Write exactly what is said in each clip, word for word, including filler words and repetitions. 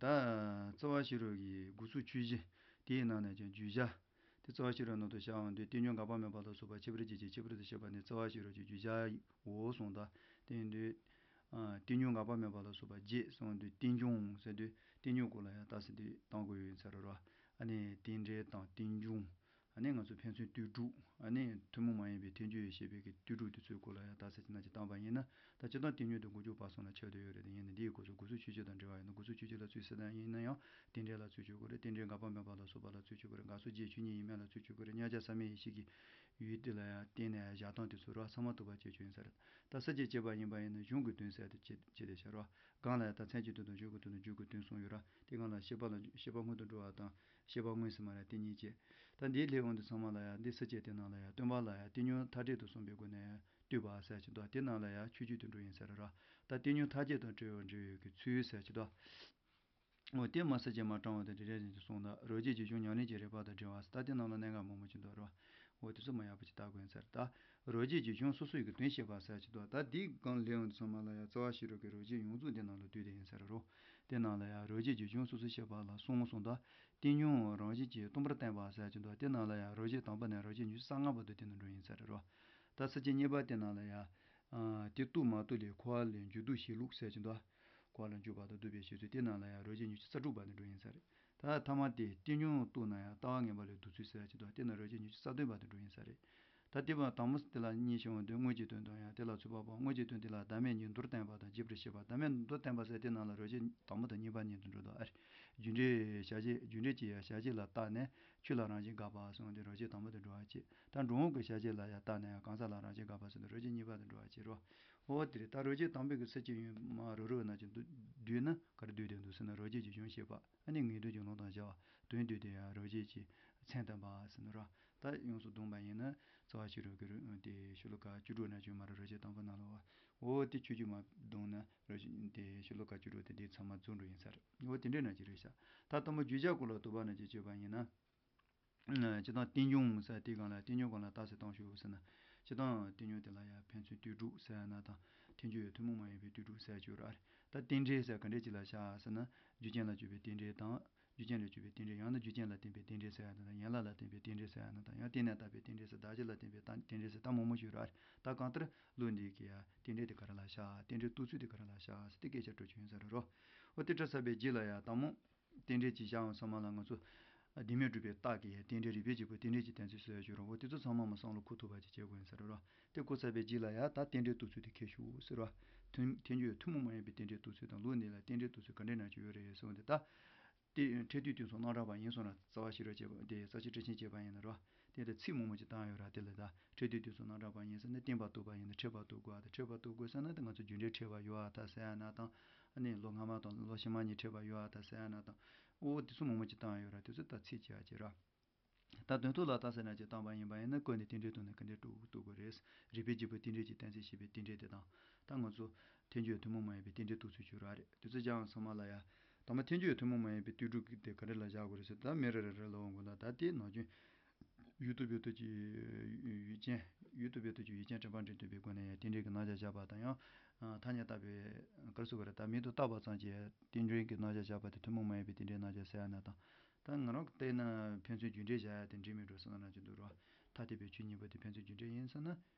ད་རྩ་བ་ཤེས་རབ་ཀྱི་དགུ་ཚུགས་ཆོས་བཞི་དེའི་ནང་ནས་ཀྱང་བརྗོད་བྱ། དེ་རྩ་བ་ཤེས་རབ་ནང་དུ་བྱ་འོང་དུས་བསྟན་བཅོས་འགག་པ་མེད་པ་ལ་སོགས་པ་ཁྱད་པར་ཅན་གྱི་ཁྱད་པར་དུ་བཤད་པ་ནི་རྩ་བ་ཤེས་རབ་ཀྱི་བརྗོད་བྱའོ་གསུངས་དང་། དེ་ཡིན་དུས། ཨ། བསྟན་བཅོས་འགག་པ་མེད་པ་ལ་སོགས་པ་བརྒྱད་གསུངས་དུས་བསྟན་བཅོས་ཟེར་དུས་བསྟན་བཅོས་སྐོར་ལ་ཡང་རྟགས་གསལ་དེ་གཏང་དགོས་ཡོད་ས་རེད་རོ། ཨ་ནི་རྟེན་འབྲེལ་དང་བསྟན་བཅོས། ཨ་ནི་ང་ཚོ་ཕན་ཚུན་ལྟོས་གྲུབ། ཨ་ནི་ཐུན་མོང་མ་ཡིན་པའི་ཐལ་འགྱུར་ཞེས་པའི་གི་ལྟོས་གྲུབ་དེ་ཚོའི་སྐོར་ལ་ཡང་རྟགས་གསལ་ཅིག་ན་ཅིག་བཏང་པ་ཡིན་ན། ད་སྤྱིར་བཏང་བསྟན་བཅོས་དེ་མགོ་མཇུག་བར་གསུམ་ལ་ཁྱབ་བསྡད་ཡོད་རེད། དེ་ཡིན་ན་འདིའི་སྐོར་སུ་དགུ་ཚུགས་ཆོས་བརྒྱད་དང་འབྲེལ་བ་ཡིན་ན། དགུ་ཚུགས་ཆོས་བརྒྱད་ལ་རྩིས་ཟིན་ཡིན་ན་ཡང་རྟེན་འབྲེལ་ལ་རྩིས་བྱེད་དགོས་རེད། རྟེན་འབྲེལ་འགག་པ་མེད་པ་ལ་སོགས་པ་ལ་རྩིས་བྱེད་དགོས་རེད། འགག་སོགས་རྗེས་ཆོས་ཉིད་ཡིན་མིན་ལ་རྩིས་བྱེད་དགོས་རེད། གཉིས་ཆ་ཟབ་མོའི་ཡེ་ཤེས་ཀྱི་ཡུལ་དེ་ལ་ཡང་བརྟེན་ནས་བཞག་སྟངས་དེ་ཚོ་རོ་ཚང་མ་རྟོགས་པ་བྱེད་ཆོག་ཡིན་ས་རེད། ད་ས་བཅད་བྱས་པ་ཡིན་པ་ཡིན་ན་གཞུང་གི་དོན་གསལ་དུ་བྱེད་བྱེད་དེ་བྱ་རོ། གང་ལ་ཡང་ད་མཚན་གྱི་དོན་དང་གཞུང་གི་དོན་དང་རྒྱུད་ཀྱི་དོན་གསུམ་ཡོད་ར། དེ་གང་ལ་ཤེས་པ་ལ་ཤེས་པ་སྔོན་དུ་འགྲོ་བ་དང་ཤེས་པ་སྔོན་ཟེར་མ་ར་དེ་གཉིས་བྱས། ད་འདིའི་སླེབས་ཡོང་དུས་ཚང་མ་ལ་ཡང་འདི་ས་བཅད་དེ་ནང་ལ་ཡང་སྟོན་པ་ལ་ཡང་བསྟན་བཅོས་མཐའ་འབྲས་དང་གསུམ་པའི་སྒོ་ནས་ཡང་བསྟོད་པ་ཟེར་གྱི་འདུག་དེ་ནང་ལ་ཡང་མཆོད་བརྗོད་དུ་འགྲོ་ཡིན་ཟེར་ར། ད་བསྟན་བཅོས་མཐའ་བརྒྱད་དང་འབྲེལ་བའི་འབྲེལ་བའི་གི་ཚུལ་ཟེར་གྱི་འདུག་འོ་དེ་མ་ས་བཅད་མ་དྲང་བ་དང་འབྲེལ་འབྲེལ་ཅན་གྱི་གསུངས་དང་རབ་བྱེད་ཀྱི་གཞུང་ཉམས་ལེན་གྱི་རིམ་པ་དང་འབྲེལ་བ་ཟེར། ད་དེ་ནང་ལ་གནད་འགག་མང་པོ་ཅིག་འདུག་ར། འོ་དེ་ཚོ་མ་ཡག་པོ་ཅིག་བལྟ་དགོས་ཡིན་ཟེར། ད་རབ་བྱེད་ཀྱི་གཞུང་སོ་སོ་ཡི་གི་དོན་བཤད་པ་ཟེར་གྱི་འདུག་ད་འདི་གང་སླེབས་ཡོང་དུས་ཚང་མ་ལ་ཡང་རྩ་བ་ཤེས་རབ་ཀྱི་རབ་བྱེད་ཡོངས་རྫོགས་འདི་ནང་ལ་འདུས་བསྡད་ཡིན་ཟེར་རོ། དེ་ནང་ལ་ཡང་རབ་བྱེད་ཀྱི་གཞུང་སོ་སོ་བཤད་པ་ལ་གསུམ་གསུངས་དང་། བསྟན་བཅོས་རང་བཞིན་གྱིས་སྟོང་པར་བསྟན་པ་ཟེར་གྱི་འདུག་དེ་ནང་ལ་ཡང་རབ་བྱེད་དང་པོ་ནས་རབ་བྱེད་ཉི་ཤུ་རྩ་ལྔ་བར་དུ་དེ་ནང་འགྲོ་ཡིན་ཟེར་རོ། ད་ས་བཅད་གཉིས་པ་དེ་ནང་ལ་ཡང་། ཨ། དེ་རྟོགས་མ་རྟོགས་ལས་འཁོར་བ་ལས་འཇུག་ལྡོག་བྱེད་ལུགས་ཟེར་གྱི་འདུག་འཁོར་བ་ལས་འཇུག་པ་དང་ལྡོག་པའི་བྱེད་ཚུལ་དེ་ནང་ལ་ཡང་རབ་བྱེད་ཉི་ཤུ་རྩ་དྲུག་བར་དུ་འགྲོ་ཡིན་ས་རེད། ད་ཐ་མ་དེ་བསྟན་བཅོས་རྟོགས་ན་ཡང་ལྟ་བ་ངན་པ་ལས་ལྡོག་ཚུལ་ཟེར་གྱི་འདུག་དེ་ནི་རབ་བྱེད་ཉི་ཤུ་རྩ་བདུན་བར་དུ་འགྲོ་ཡིན་ས་རེད། ད་དེ་བར་དང་པོ་དེ་ལ་གཉིས་བྱུང་བ་འདི་དངོས་ཀྱི་དོན་དང་ཡང་དེ་ལ་ཚུད་པ་པོ་དངོས་ཀྱི་དོན་དེ་ལ་བདག་མེད་གཉིས་མདོར་བསྟན་པ་དང་རྗེས་པར་བཤད་པ། བདག་མེད་མདོར་བསྟན་པ་ཟེར་དེ་ནང་ལ་རབ་བྱེད་དང་པོ་དང་གཉིས་པ་གཉིས་དུ་འགྲོ་འདུག་ཨ་རེ། རྒྱུ་འབྲས་བྱ་བྱེད་རྒྱུ་འབྲས་ཀྱི་ཡང་བྱ་བྱེད་ལ་བརྟགས་ནས་ཆོས་ལ་རང་བཞིན་དགག་པ་གསུངས་ཏེ་རབ་བྱེད་དང་པོ་དུ་འགྲོ་བ་བྱེད། ད་འགྲོ་འོང་གི་བྱ་བྱེད་ལ་ཡང་བརྟགས་ནས་གང་ཟག་ལ་རང་བཞིན་དགག་པ་གསུངས་ཏེ་རབ་བྱེད་གཉིས་པ་དུ་འགྲོ་བ་བྱེད་རོ། འོ་དེ་རེད། ད་རབ་བྱེད་དང་པོའི་གི་ས་བཅད་ཡོད་མ་རབ་རིབ་ན་ཅིག་བསྡུས་ན་ག་རེ་བསྡུས་བསྡད་འདུག་ཟེར་ན་རབ་བྱེད་ཀྱི་གཞུང་བཤད་པ། ཨ་ནི་ངེས་དོན་གྱི་ལུང་དང་སྦྱར་བ། དོན་བསྡུས་ཏེ་ཡང་རབ་བྱེད་ཀྱི་མཚན་བསྟན་པ་ཟེར་ན་རོ། ད་ཡོངས་སུ་བསྡོམས་པ་ཡིན་ན་རྩ་བ་ཤེས་རབ་ཀྱི་རུ་དེ་ཤོ་ལོ་ཀ་བཅུ་དྲུག་ན་བཅུ་མ་རུ་རབ་བྱེད་དང་པོ་ནང་ལ་བ། འོ་དེ་ཆོས་བརྒྱུད་མ་བསྡོམས་ན་རབ་བྱེད་དེ་ཤོ་ལོ་ཀ་བཅུ་དྲུག་དེ་འདི་ཚང་མ་རྫོགས་འགྲོ་ཡིན་ས་རེད། འོ་དེ་འདྲའི་ནང་གི་རེད་ཤག་ད་དང་པོ་བརྗོད་བྱ་སྐོར་ལ་དོགས་པ་ན་ཅིག་བྱས་པ་ཡིན་ན། སྤྱིར་བཏང་བསྟན་བཅོས་ཟེར་དེའི་སྒང་ལ་བསྟན་བཅོས་སྒང་ལ་རྟགས་གསལ་བཏང་ཞུ་ཟེར་ན། སྤྱིར་བཏང་བསྟན་བཅོས་དེ་ལ་ཡང་ཕན་ཚུན་ལྟོས་གྲུབ་ཟེར་ཡ་ན་དང་། ཐལ་འགྱུར་ཐུན་མོང་མ་ཡིན་པའི་ལྟོས་གྲུབ་ཟེར་ཡ་ཅིག་ཡོད་རེད། ད་རྟེན་འབྲེལ་ཟེར་ག་འདྲས་ཅིག་ལ་བཞག་ཟེར་ན། རྒྱུ་རྐྱེན་ལ་དཔྱོད་པའི་རྟེན་འབྲེལ་དང་། རྒྱུ་རྐྱེན་ལ་དཔྱོད་པའི་རྟེན་འབྲེལ། ཡང་ན་རྒྱུ་རྐྱེན་ལ་བརྟེན་པའི་རྟེན་འབྲེལ་ཟེར་ཡ་ན་དང་། ཡན་ལག་ལ་བརྟེན་པའི་རྟེན་འབྲེལ་ཟེར་ཡ་ན་དང་། ཡང་རྟེན་ལས་བཏགས་པའི་རྟེན་འབྲེལ་ཟེར། བདག་བྱེད་ལ་བརྟེན་པའི་རྟེན་འབྲེལ་ཟེར། ད་མང་པོ་ཞིག་ཡོད་རེད། ད་གང་ལྟར་བློ་འདི་གི་ཡ་རྟེན་འབྲེལ་དེ་ག་རེ་ལ་བཞག་རྟེན་འབྲེལ་རྟོགས་ཚུལ་དེ་ག་རེ་ལ་བཞག་ཟེར་ཏེ་སྐད་ཆ་དྲི་རྒྱུ་ཡིན་ས་རེད་རོ། འོ་དེ་དྲི་ཚར་བའི་རྗེས་ལ་ཡ་དང་མོ། རྟེན་འབྲེལ་གྱི་བྱ་བ་ཚང་མ་ལ་ང་ཚོ་བདེན་མེད་གྲུབ་པའི་རྟགས་ཀྱི་རྟེན་འབྲེལ་རིགས་པས་འབྱེད་པའི་རྟེན་འབྲེལ་གྱི་གཏན་ཚིགས་སུ་ཡང་སྦྱོར་རོ། འོ་དེ་ཚོ་ཚང་མ་མ་བསམ་བློ་འཁོར་ཐུབ་པ་ཅིག་བྱེད་དགོས་ཡིན་ས་རེད་རོ། དེ་འཁོར་ཚར་བའི་རྗེས་ལ་ཡ་ད་རྟེན་འབྲེལ་རྟོགས་ཚུལ་དེ་ཁྱེར་ཤོག་ཟེར་རོ། ཐུན་ཐལ་འགྱུར་ཐུན་མོང་མ་ཡིན་པའི་རྟེན་འབྲེལ་རྟོགས་ཚུལ་དང་ལུགས་འདི་ལ་རྟེན་འབྲེལ་རྟོགས་ཚུལ་ག་འདྲའི་ནང་བཞིན་ཡོད་རེད་གསུངས་ཏེ་ད། དེ་འཕྲད་དུས་དུས་སུ་རྣམ་གྲངས་པ་ཡིན་གསུངས་ན་རྩ་བ་ཤེས་རབ་བྱེད་པ་དེ་རྩ་ཤེ་སྤྲོས་ཆེན་བྱེད་པ་ཡིན་ན་རོ། དེ་ལ་ཚིག་མང་པོ་ཅིག་བཏང་ཡོད་ར། དེ་ལ་ད་འཕྲད་དུས་དུས་སུ་རྣམ་གྲངས་པ་ཡིན་ཟེར་ན་བརྟེན་པ་རྟོགས་པ་ཡིན་ན་འཕྲད་པ་རྟོགས་དགོས་ད། འཕྲད་པ་རྟོགས་དགོས་ཟེར་ན་ད་ང་ཚོ་རྒྱུ་འབྲས་འཕྲད་པ་ཡོད་ཨ་ད་ཟེར་ཡ་ན་དང་། ཨ་ནི་ལོ་སྔ་མ་དང་ལོ་ཕྱི་མ་གཉིས་འཕྲད་པ་ཡོད་ཨ་ད་ཟེར་ཡ་ན་དང་། འོ་དེ་ཚོ་མང་པོ་ཅིག་བཏང་ཡོད་ར། དེ་ཚོ་ད་ཚིག་ཅིག་ཨ་ཅེ་ར། ད་དོན་ཐོག་ལ་རྟགས་གསལ་ན་ཅིག་བཏང་པ་ཡིན་པ་ཡིན་ན་ཀུན་ནས་རྟེན་འབྲེལ་རྟོགས་ན་ག་འདྲས་རྟོགས་རྟོགས་དགོས་རེད། རིགས་པས་འབྱེད་པའི་རྟེན་འབྲེལ་གྱི་གཏན་ཚིགས་ཞེས་པའི་རྟེན་འབྲེལ་དེ་དང་། ད་ང་ཚོ་ཐལ་འགྱུར་ཐུན་མོང་མ་ཡིན་པའི་རྟེན་འབྲེལ་རྟོགས་ཚུལ་བྱོས་ར་རེད། དེ་ཚོ་སྦྱང་ཚང་མ་ལ་ཡ། དང་པོ་ཐལ་འགྱུར་ཐུན་མོང་མ་ཡིན་པའི་ལྟོས་གྲུབ་ཀྱི་དེ་ག་རེ་ལ་བཞག་དགོས་རེད་ཟེར་ད་མི་རེ་རེ་རེ་ལ་འོང་དགོས་ན་ད་དེ་ནང་རྒྱུན། ཡུལ་དུ་བོད་དུ་གྱི་ཡུལ་ཅན། ཡུལ་དུ་བོད་དུ་གྱི་ཡུལ་ཅན་དྲན་པ་འདྲེན་ཐུབ་པའི་སྒོ་ནས་ཡང་རྟེན་འབྲེལ་གྱི་རྣམ་གཞག་བཞག་པ་དང་ཡང་། ཐ་སྙད་བཏགས་པའི་ག་རེ་ཟེར་དགོས་རེད། ད་མིང་དུ་བཏགས་པ་ཙམ་གྱིས་རྟེན་འབྲེལ་གྱི་རྣམ་གཞག་བཞག་པ་དེ་ཐུན་མོང་མ་ཡིན་པའི་རྟེན་འབྲེལ་རྣམ་གཞག་ཟེར་ཡ་ན་དང་། ད་ང་རང་གིས་བལྟས་ན་ཕན་ཚུན་རྒྱུ་འབྲས་བཞག་ཡ་དེ་འགྲིག་མི་འགྲོ་བསམ་ན་ཅི་འདུག་རོ། ཐ་དད་པའི་ཆོས་གཉིས་པོ་དེ་ཕན་ཚུན་རྒྱུ་འབྲས་ཡིན་ཟེར་ན།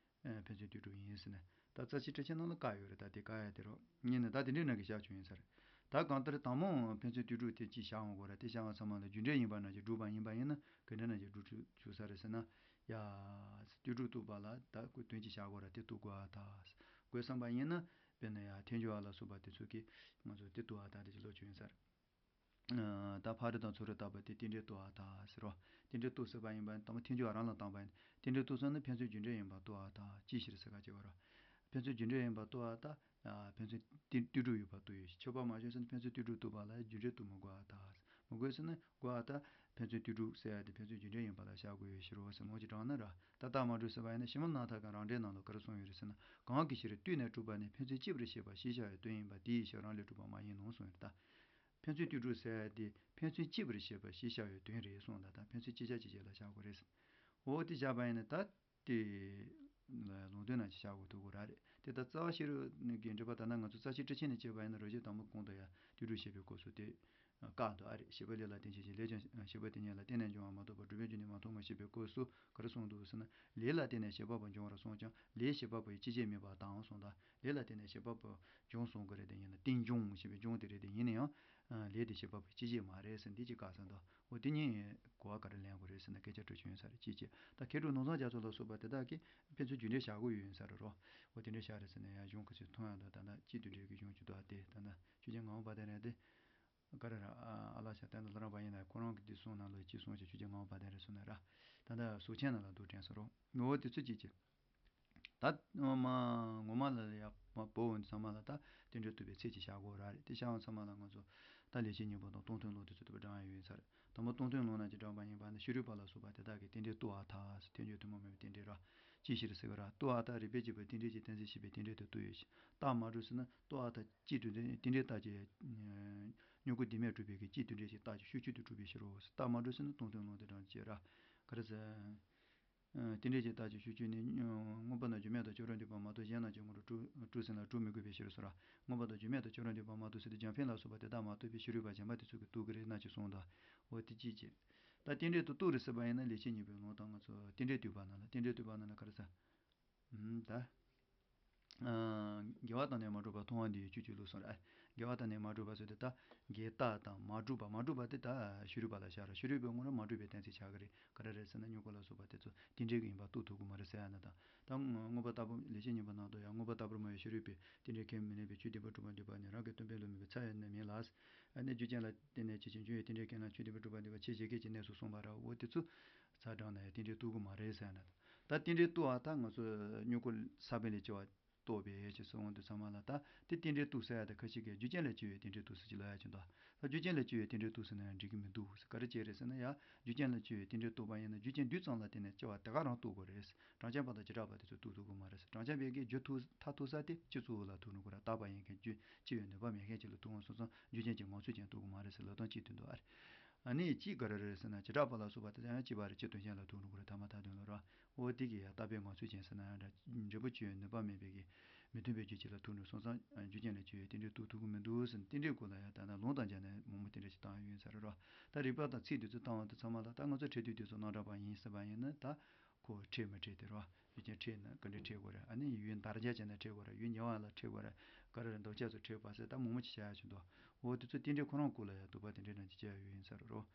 ཨེ། ཕན་ཚུན་ལྟོས་གྲུབ་ཡིན་ཟེར་ནས། ད་རྩ་ཤེ་སྤྲོས་ཆེན་ནང་ལ་བཀག་ཡོད་རེད། ད་དེ་བཀག་ཡ་དེ་རོ། ཡིན་ནའི་ད་དེ་འདྲའི་ནང་གི་བཞག་ཆོག་ཡིན་ས་རེད། ད་གང་ལྟར་དང་མོ་ཕན་ཚུན་ལྟོས་གྲུབ་དེ་གཅིག་བཞག་འོང་དགོས་ར། དེ་བཞག་པ་ཚང་མ་ལ་རྒྱུ་འབྲས་ཡིན་པ་ནང་བཞིན་སྒྲུབ་པ་ཡིན་པ་ཡིན་ན་ག་འདྲ་ནང་བཞིན་སྒྲུབ་ཆོག་ཆོག་ས་རེད་ཟེར་ན། ཡ། ལྟོས་གྲུབ་རྟོགས་པ་ལ་ད་ཁོ་དོན་གཅིག་བཞག་དགོས་ར། དེ་རྟོགས་དགོས་ཨ་ད། དགོས་བསམ་པ་ཡིན་ན། དཔེར་ན་ཡ་ཐལ་འགྱུར་བ་ལ་སོགས་པ་དེ་ཚོ་གིས་ང་ཚོ་དེ་རྟོགས་ཨ་ད་དེ་ཅིག་ལབ་ཆོག་ཡིན་ས་རེད། ད་ཕ་རོལ་ཏུ་ཚུ་རོལ་བཏབ་པ་དེ་རྟེན་འབྲེལ་རྟོགས་པ་དང་ཟེར་རོ། རྟེན་འབྲེལ་རྟོགས་ཟེར་བ་ཡིན་པ་དང་པོ་ཐལ་འགྱུར་བ་རང་ལ་བཏང་པ་ཡིན། རྟེན་འབྲེལ་རྟོགས་ཟེར་ན་ཕན་ཚུན་རྒྱུ་འབྲས་ཡིན་པ་རྟོགས་པ་དང་ཅིའི་ཕྱིར་ཟེར་ག་ཅེས་པ་རོ། ཕན་ཚུན་རྒྱུ་འབྲས་ཡིན་པ་རྟོགས་པ་དང་། ཕན་ཚུན་ལྟོས་གྲུབ་ཡོད་པ་རྟོགས་ཡོད། ཁྱབ་པ་མ་བྱུང་ཟེར་ན་ཕན་ཚུན་ལྟོས་གྲུབ་རྟོགས་པ་ལ་རྒྱུ་འབྲས་རྟོགས་མི་དགོས་པ་དང་། མི་དགོས་ཟེར་ན་དགོས་པ་དང་། ཕན་ཚུན་ལྟོས་གྲུབ་ཟེར་ཡ་དེ་ཕན་ཚུན་རྒྱུ་འབྲས་ཡིན་པ་ལ་བཞག་དགོས་ཡོད་ཕྱིར་རོ་ཟེར་ལོང་ཅིག་དྲངས་ན་ར། ད་རྟགས་མ་གྲུབ་ཟེར་བ་ཡིན་ན་ཕྱི་མ་རྣམ་ཐར་གྱི་རང་འགྲེལ་ནང་ལ་ག་རེ་གསུངས་ཡོད་རེད་ཟེར་ན། གང་གི་ཕྱིར་ལྟོས་ནས་གྲུབ་པ་ནི་ཕན་ཚུན་གཅིག་པར་ཤེས་པ་ཞེས་བྱ་བའི་དོན་ཡིན་པ་དེའི་ཕྱིར་རང་ལས་གྲུབ་པ་མ་ཡིན་ནོ་གསུངས་ཡོད་རེད་ད། ཕན་ཚུན་ལྟོས་གྲུབ་ཟེར་ཡ་དེ་ཕན་ཚུན་གཅིག་པར་ཤེས་པ་ཞེས་བྱ་བའི་དོན་རེད་གསུངས་ད། ད་ཕན་ཚུན་གཅིག་ཆ་གཅིག་རྐྱང་ལ་བཞག་དགོས་རེད། འོ་དེ་བཞག་པ་ཡིན་ན་ད་དེ་ལ་ལུང་དོན་ནང་ཅིག་བཞག་དགོས་ཐུག་གོ་ར་རེད། དེ་ལྟར་རྩ་བ་ཤེས་རབ་གི་འགྲེལ་པ་ལྟར་ན། ང་ཚོ་རྩ་ཤེ་སྤྲུལ་ཆེན་ནས་བྱས་པ་ཡིན་ན། རབ་བྱེད་དང་པོ་གོང་དུ་ཡང་དུད་འགྲོ་བཤད་པའི་སྐབས་སུ་དེ་བཀག་འདུག་ཨ་རེ། བྱིས་པ་ལས་ལ་བརྟེན་བྱས་ཤིང་། ལས་ཀྱང་བྱིས་པ་དེ་ཉིད་ལ་བརྟེན་ནས་འབྱུང་བ་མ་གཏོགས་པ། སྒྲུབ་པའི་རྒྱུ་ནི་མ་མཐོང་ངོ་ཞེས་པའི་སྐབས་སུ་ག་རེ་གསུངས་འདུག་ཟེར་ན། ལས་ལ་བརྟེན་ནས་བྱེད་པ་པོ་འབྱུང་བར་གསུངས་ཀྱང་། ལས་བྱེད་པ་པོ་ཡི་སྤྱི་བྱེ་མེད་པ་དང་གསུངས་དང་། ལས་ལ་བརྟེན་ནས་བྱེད་པ་པོ་འབྱུང་གསུངས་ཀྱི་རེད། དེ་ཡིན་ན་རྟེན་འབྱུང་ཞེས་པའི་འབྱུང་དེ་རེད། དེ་ཡིན་ན་ཡང་ལས་དེ་བྱེད་པ་པོའི་སྤྱི་བྱེ་མ་རེད་ཟེར། འདི་གཅིག་བཀག་ཟིན་འདུག་འོ་དེ་གཉིས་གོ་བ་ག་རེ་ལེན་དགོས་རེད་ཟེར་ན། སྐད་ཆ་དྲི་བྱུང་ཡོད་ས་རེད། གཅིག་བྱས། ད་མཁས་གྲུབ་ནོར་བཟང་རྒྱ་མཚོ་ལ་སོགས་པ་དེ་དག་གིས་ཕན་ཚུན་རྒྱུ་འབྲས་བཞག་གི་ཡོད་ཡིན་ས་རེད་རོ། འོ་དེ་འདྲ་བཞག་རེད་ཟེར་ན་ཡང་གཞུང་ཁ་ཤས་མཐོང་ཡག་འདུག་ད་ལྟ་སྤྱི་དོན་འགྲེལ་གྱི་གཞུང་གཅིག་འདུག་ཨ་དེ་ད་ལྟ་ཆོས་རྒྱལ་ངག་དབང་དཔལ་ལྡན་རེད་དེ། ག་རེ་ར། ཨ་ལ་ཤ་བསྟན་དང་ལ་རང་བ་ཡིན་ན། ཁོ་རང་གི་འདི་གསུངས་ན་ལོ་ཅི་གསུངས་ཤག་ཆོས་རྒྱལ་ངག་དབང་དཔལ་ལྡན་རེད་གསུངས་ན་ར། ད་ལྟ་གཟུགས་ཆེན་ནང་ལ་འདུག་དྲན་སོང་རོ། ངོ་བོ་དེ་ཚོ་གཅིག་བྱས། ད་མ་ངོ་མ་ལ་ཡ་མ་བོ་འོན་ཚང་མ་ལ་ད་རྟེན་འབྲེལ་བསྟོད་པའི་ཚིག་ཅིག་བཞག་དགོས་ར་རེད། དེ་བཞག་འོང་ཚང་མ་ལ་ང་ཚོ་ད་ལེགས་བཤད་སྙིང་པོ་དང་སྟོང་ཐུན་ལུང་དེ་ཚོ་བསྟོད་པ་བགྲང་ཡ་ཡོད་ཡིན་ས་རེད། དང་པོ་སྟོང་ཐུན་ལུང་ན་ཅིག་བགྲངས་པ་ཡིན་པ་ན། ཤེས་རིག་པ་ལ་སོགས་པ་དེ་དག་གིས་རྟེན་འབྲེལ་བསྟོད་པ་དག་ཟེར། ཐལ་འགྱུར་ཐུན་མོང་མ་ཡིན་པའི་རྟེན་འབྲེལ་ར། ཅིའི་ཕྱིར་ཟེར་བ་ར། བསྟོད་པ་དག་རིགས་པས་དཔྱད་པའི་རྟེན་འབྲེལ་གྱི་གཏན་ཚིགས་ཞེས་པའི་རྟེན་འབྲེལ་དུ་བསྟོད་ཡོད་ཅིང་། རྟགས་མ་གྲུབ་ཟེར་ན། བསྟོད་པ་དག་སྤྱིའི་རྟེན་འབྲེལ་རྟགས་ཀྱི་མྱུ་གུ་བདེན་མེད་གྲུབ་པའི་གི་སྤྱིའི་རྟེན་འབྲེལ་གྱི་རྟགས་ཀྱི་ཤུགས་ཆོས་དུ་གྲུབ་པའི་ཕྱིར་རོ། རྟགས་མ་གྲུབ་ཟེར་ན་སྟོང་ཐུན་ལུང་དེ་དྲངས་བྱས་ར། ག་རེ་ཟེར། རྟེན་འབྲེལ་གྱི་རྟགས་ཀྱི་ཤུགས་ཆོས་ནི། མངོན་པ་དང་རྒྱུ་མེད་དང་ཁྱོད་རང་འདུས་པ་མ་གཏོགས། གཞན་རྣམས་ཀྱི་ངོར་གྲུབ་གྲུབ་ཟིན་ལ་གྲུབ་མི་དགོས་པའི་ཕྱིར་སོ་ར། མངོན་པ་དང་རྒྱུ་མེད་དང་ཁྱོད་རང་འདུས་པ་མ་གཏོགས་ཟེར་ཏེ། རྒྱང་འཕེན་ལ་སོགས་པ་དེ་དག་མ་གཏོགས་པའི་ཕྱི་རོལ་པ་གཞན་པ་དེ་ཚོ་གིས་རྟོགས་ཀྱི་རེད་ན་ཅིག་གསུངས་དང་། འོ་དེ་གཅིག་བྱས། ད་རྟེན་འབྲེལ་དུ་རྟོགས་རེད་ཟེར་བ་ཡིན་ན། ལེགས་བཤད་སྙིང་པོའི་ལུང་དང་ང་ཚོ་རྟེན་འབྲེལ་བསྟོད་པ་ནང་ལ། རྟེན་འབྲེལ་བསྟོད་པ་ནང་ལ་ག་རེ་ཟེར། ད། ཨ། འགལ་བ་དང་ནི་མ་གྲུབ་པ་མཐོང་བ་འདི་ཡི་སྤྱོད་ཆོས་ལུགས་སོ་ར། འགལ་བ་དང་ནི་མ་གྲུབ་པ་ཟེར་དུས་ད་འགལ་རྟགས་དང་མ་གྲུབ་པ། མ་གྲུབ་པ་དེ་ད་ཤེས་རིག་པ་ལ་བཞག་ར། ཤེས་རིག་པའི་ངོ་ལ་མ་གྲུབ་པའི་གཏན་ཚིགས་ཆགས་ཀྱི་རེད། ག་རེ་རེད་ཟེར་ན། མྱུ་གུ་ལ་སོགས་པ་དེ་ཚོ་རྟེན་འབྲེལ་གྱི་ཡིན་པ་རྟོགས་ཐུབ་ཀྱི་མ་རེད་ཟེར་ཡ་ན། ད་ད་མངོན་པ་ལྟ་བུ། ལེགས་བཤད་སྙིང་པོ་ནང་དུ་ཡང་། མངོན་པ་ལྟ་བུར་སྨྲ་བའི་ཤེས་རིག་པས། རྟེན་འབྲེལ་ཁས་མི་ལེན་པའི་ཆོས་བདེན་པར་གྲུབ་པར་འདོད་པ་ནི། རང་གི་སྟོང་པའི་བློ་མིན་པས་ཚར་ཡང་ནི་མིན་ལ། ཨ་ནི་རྒྱུ་རྐྱེན་ལ་བརྟེན་ནས་སྐྱེད་ཅིང་འབྱུང་བའི་རྟེན་འབྲེལ་ཁས་ལེན་ཆོས་བདེན་པར་གྲུབ་པར་འདོད་པ་ཆེས་ཇི་སྐད་ཀྱི་གནས་སུ་གསུངས་པ་ར། འོ་དེ་ཚོ་ཚར་བགྲངས་ན་ཡང་རྟེན་འབྲེལ་རྟོགས་ཀྱི་མ་རེད་ཟེར་ཡ་ན། ད་རྟེན་འབྲེལ་རྟོགས་པ་ད་ང་ཚོ་མྱུ་གུ་ས་བོན་ལས་སྐྱེ་བ་རྟོགས་པའི་ཡས་ཀྱི་སོ་འོང་དུས་ཚང་མ་ལ། ད་དེ་རྟེན་འབྲེལ་རྟོགས་ཟེར་ཡ་དེ་ཁ་ཅིག་གིས་རྒྱུ་རྐྱེན་ལས་སྐྱེ་བའི་རྟེན་འབྲེལ་རྟོགས་ཟེར་གྱི་ལབ་ཡ་ཅིག་འདུག་ད་རྒྱུ་རྐྱེན་ལས་སྐྱེ་བའི་རྟེན་འབྲེལ་རྟོགས་ཟེར་ན་ཡང་འགྲིག་གི་མི་འདུག་ཟེར། ག་རེ་བྱས་རེད་ཟེར་ན། ཡ་རྒྱུ་རྐྱེན་ལས་སྐྱེ་བའི་རྟེན་འབྲེལ་རྟོགས་པ་ཡིན་ན། རྒྱུ་རྐྱེན་འདུས་ཙམ་ལ་བརྟེན་ནས་སྐྱེ་བ་དེ་ག་རང་རྟོགས་དགོས་རེད། གྲངས་ཅན་པ་དང་བྱེ་བྲག་པ་དེ་ཚོས་རྟོགས་ཐུབ་ཀྱི་མ་རེད་ཟེར། གྲངས་ཅན་པའི་གི་རྒྱུ་ཐུག་མཐར་ཐུག་ས་དེ་སྤྱི་གཙོ་བོ་ལ་ཐུག་འགྲོ་དགོས་ར། རྟག་པ་ཡིན་མཁན། རྒྱུ་སྐྱེ་བའི་ནུས་པ་མེད་མཁན་ཅིག་ལ་ཐུག་འོང་སོང་ཙང་། རྒྱུ་རྐྱེན་གྱི་ངང་ཚུལ་ཅན་རྟོགས་ཀྱི་མ་རེད་ཟེར་ལབ་སྟངས་གཅིག་དེ་འདུག་ཨ་རེ། ཨ་ནི་གཅིག་ག་རེ་རེད་ཟེར་ན། བྱེ་བྲག་པ་ལ་སོགས་པ་དེ་ཚོ་ཡང་གཅིག་པ་རེད། སྤྱི་དོན་ཅན་ལ་ཐུག་འགྲོ་དགོས་ར། ཐ་མ་ཐ་དོན་ལ་ར། འོ་དེ་གི་ཡ་རྟག་པའི་ངང་ཚུལ་ཅན་ཟེར་ན་ཡང་འདྲ། འབྲས་བུ་སྤྱོད་ཡུལ་ནུས་པ་མེད་པའི་གི་མི་མཐུན་པའི་རྒྱུ་ཅིག་ལ་ཐུག་འགྲོ་སོང་ཙང་། རྒྱུ་རྐྱེན་ལས་སྐྱེ་བའི་རྟེན་འབྲེལ་རྟོགས་ཐུབ་ཀྱི་མི་འདུག་ཟེར་ན། རྟེན་འབྲེལ་སྐོར་ལ་ཡང་ད་ནི་ལུང་དང་སྦྱར་ནས་མང་པོ་དེ་འདྲ་ཞིག་བཏང་ཡོད་ས་རེད་ར། ད་རིགས་པ་དང་ཚིག་འདི་ཚོ་བཏང་བ་དེ་ཚང་མ་ལ། ད་ང་ཚོ་འཕྲད་དུས་དེ་ཚོ་རྣམ་གྲངས་པ་ཡིན་ཟེར་བ་ཡིན་ན། ད་ཁོ་འཕྲད་མི་འཕྲད་དེ་ར། ཡུལ་ཅན་འཕྲད་ན་ག་འདྲ་འཕྲད་དགོས་རེད། ཨ་ནི་ཡུལ་འདར་རྒྱ་བྱས་ན་འཕྲད་དགོས་རེད། ཡུལ་ཉེ་བ་ལ་འཕྲད་དགོས་རེད། ག་རེ་རེད། འདོགས་ཆགས་སུ་འཕྲད་པ་ཟེར་ད་མང་པོ་ཅིག་བྱ་ཡ་བྱུང་འདུག་འོ་དེ་ཚོ་རྟེན་འབྲེལ་ཁོ་རང་སྐོར་ལ་ཡང་དོགས་པ་དེ་འདྲ་རང་ཅིག་བྱས་ཡ་ཡོད་ཡིན་ས་རེད་ར།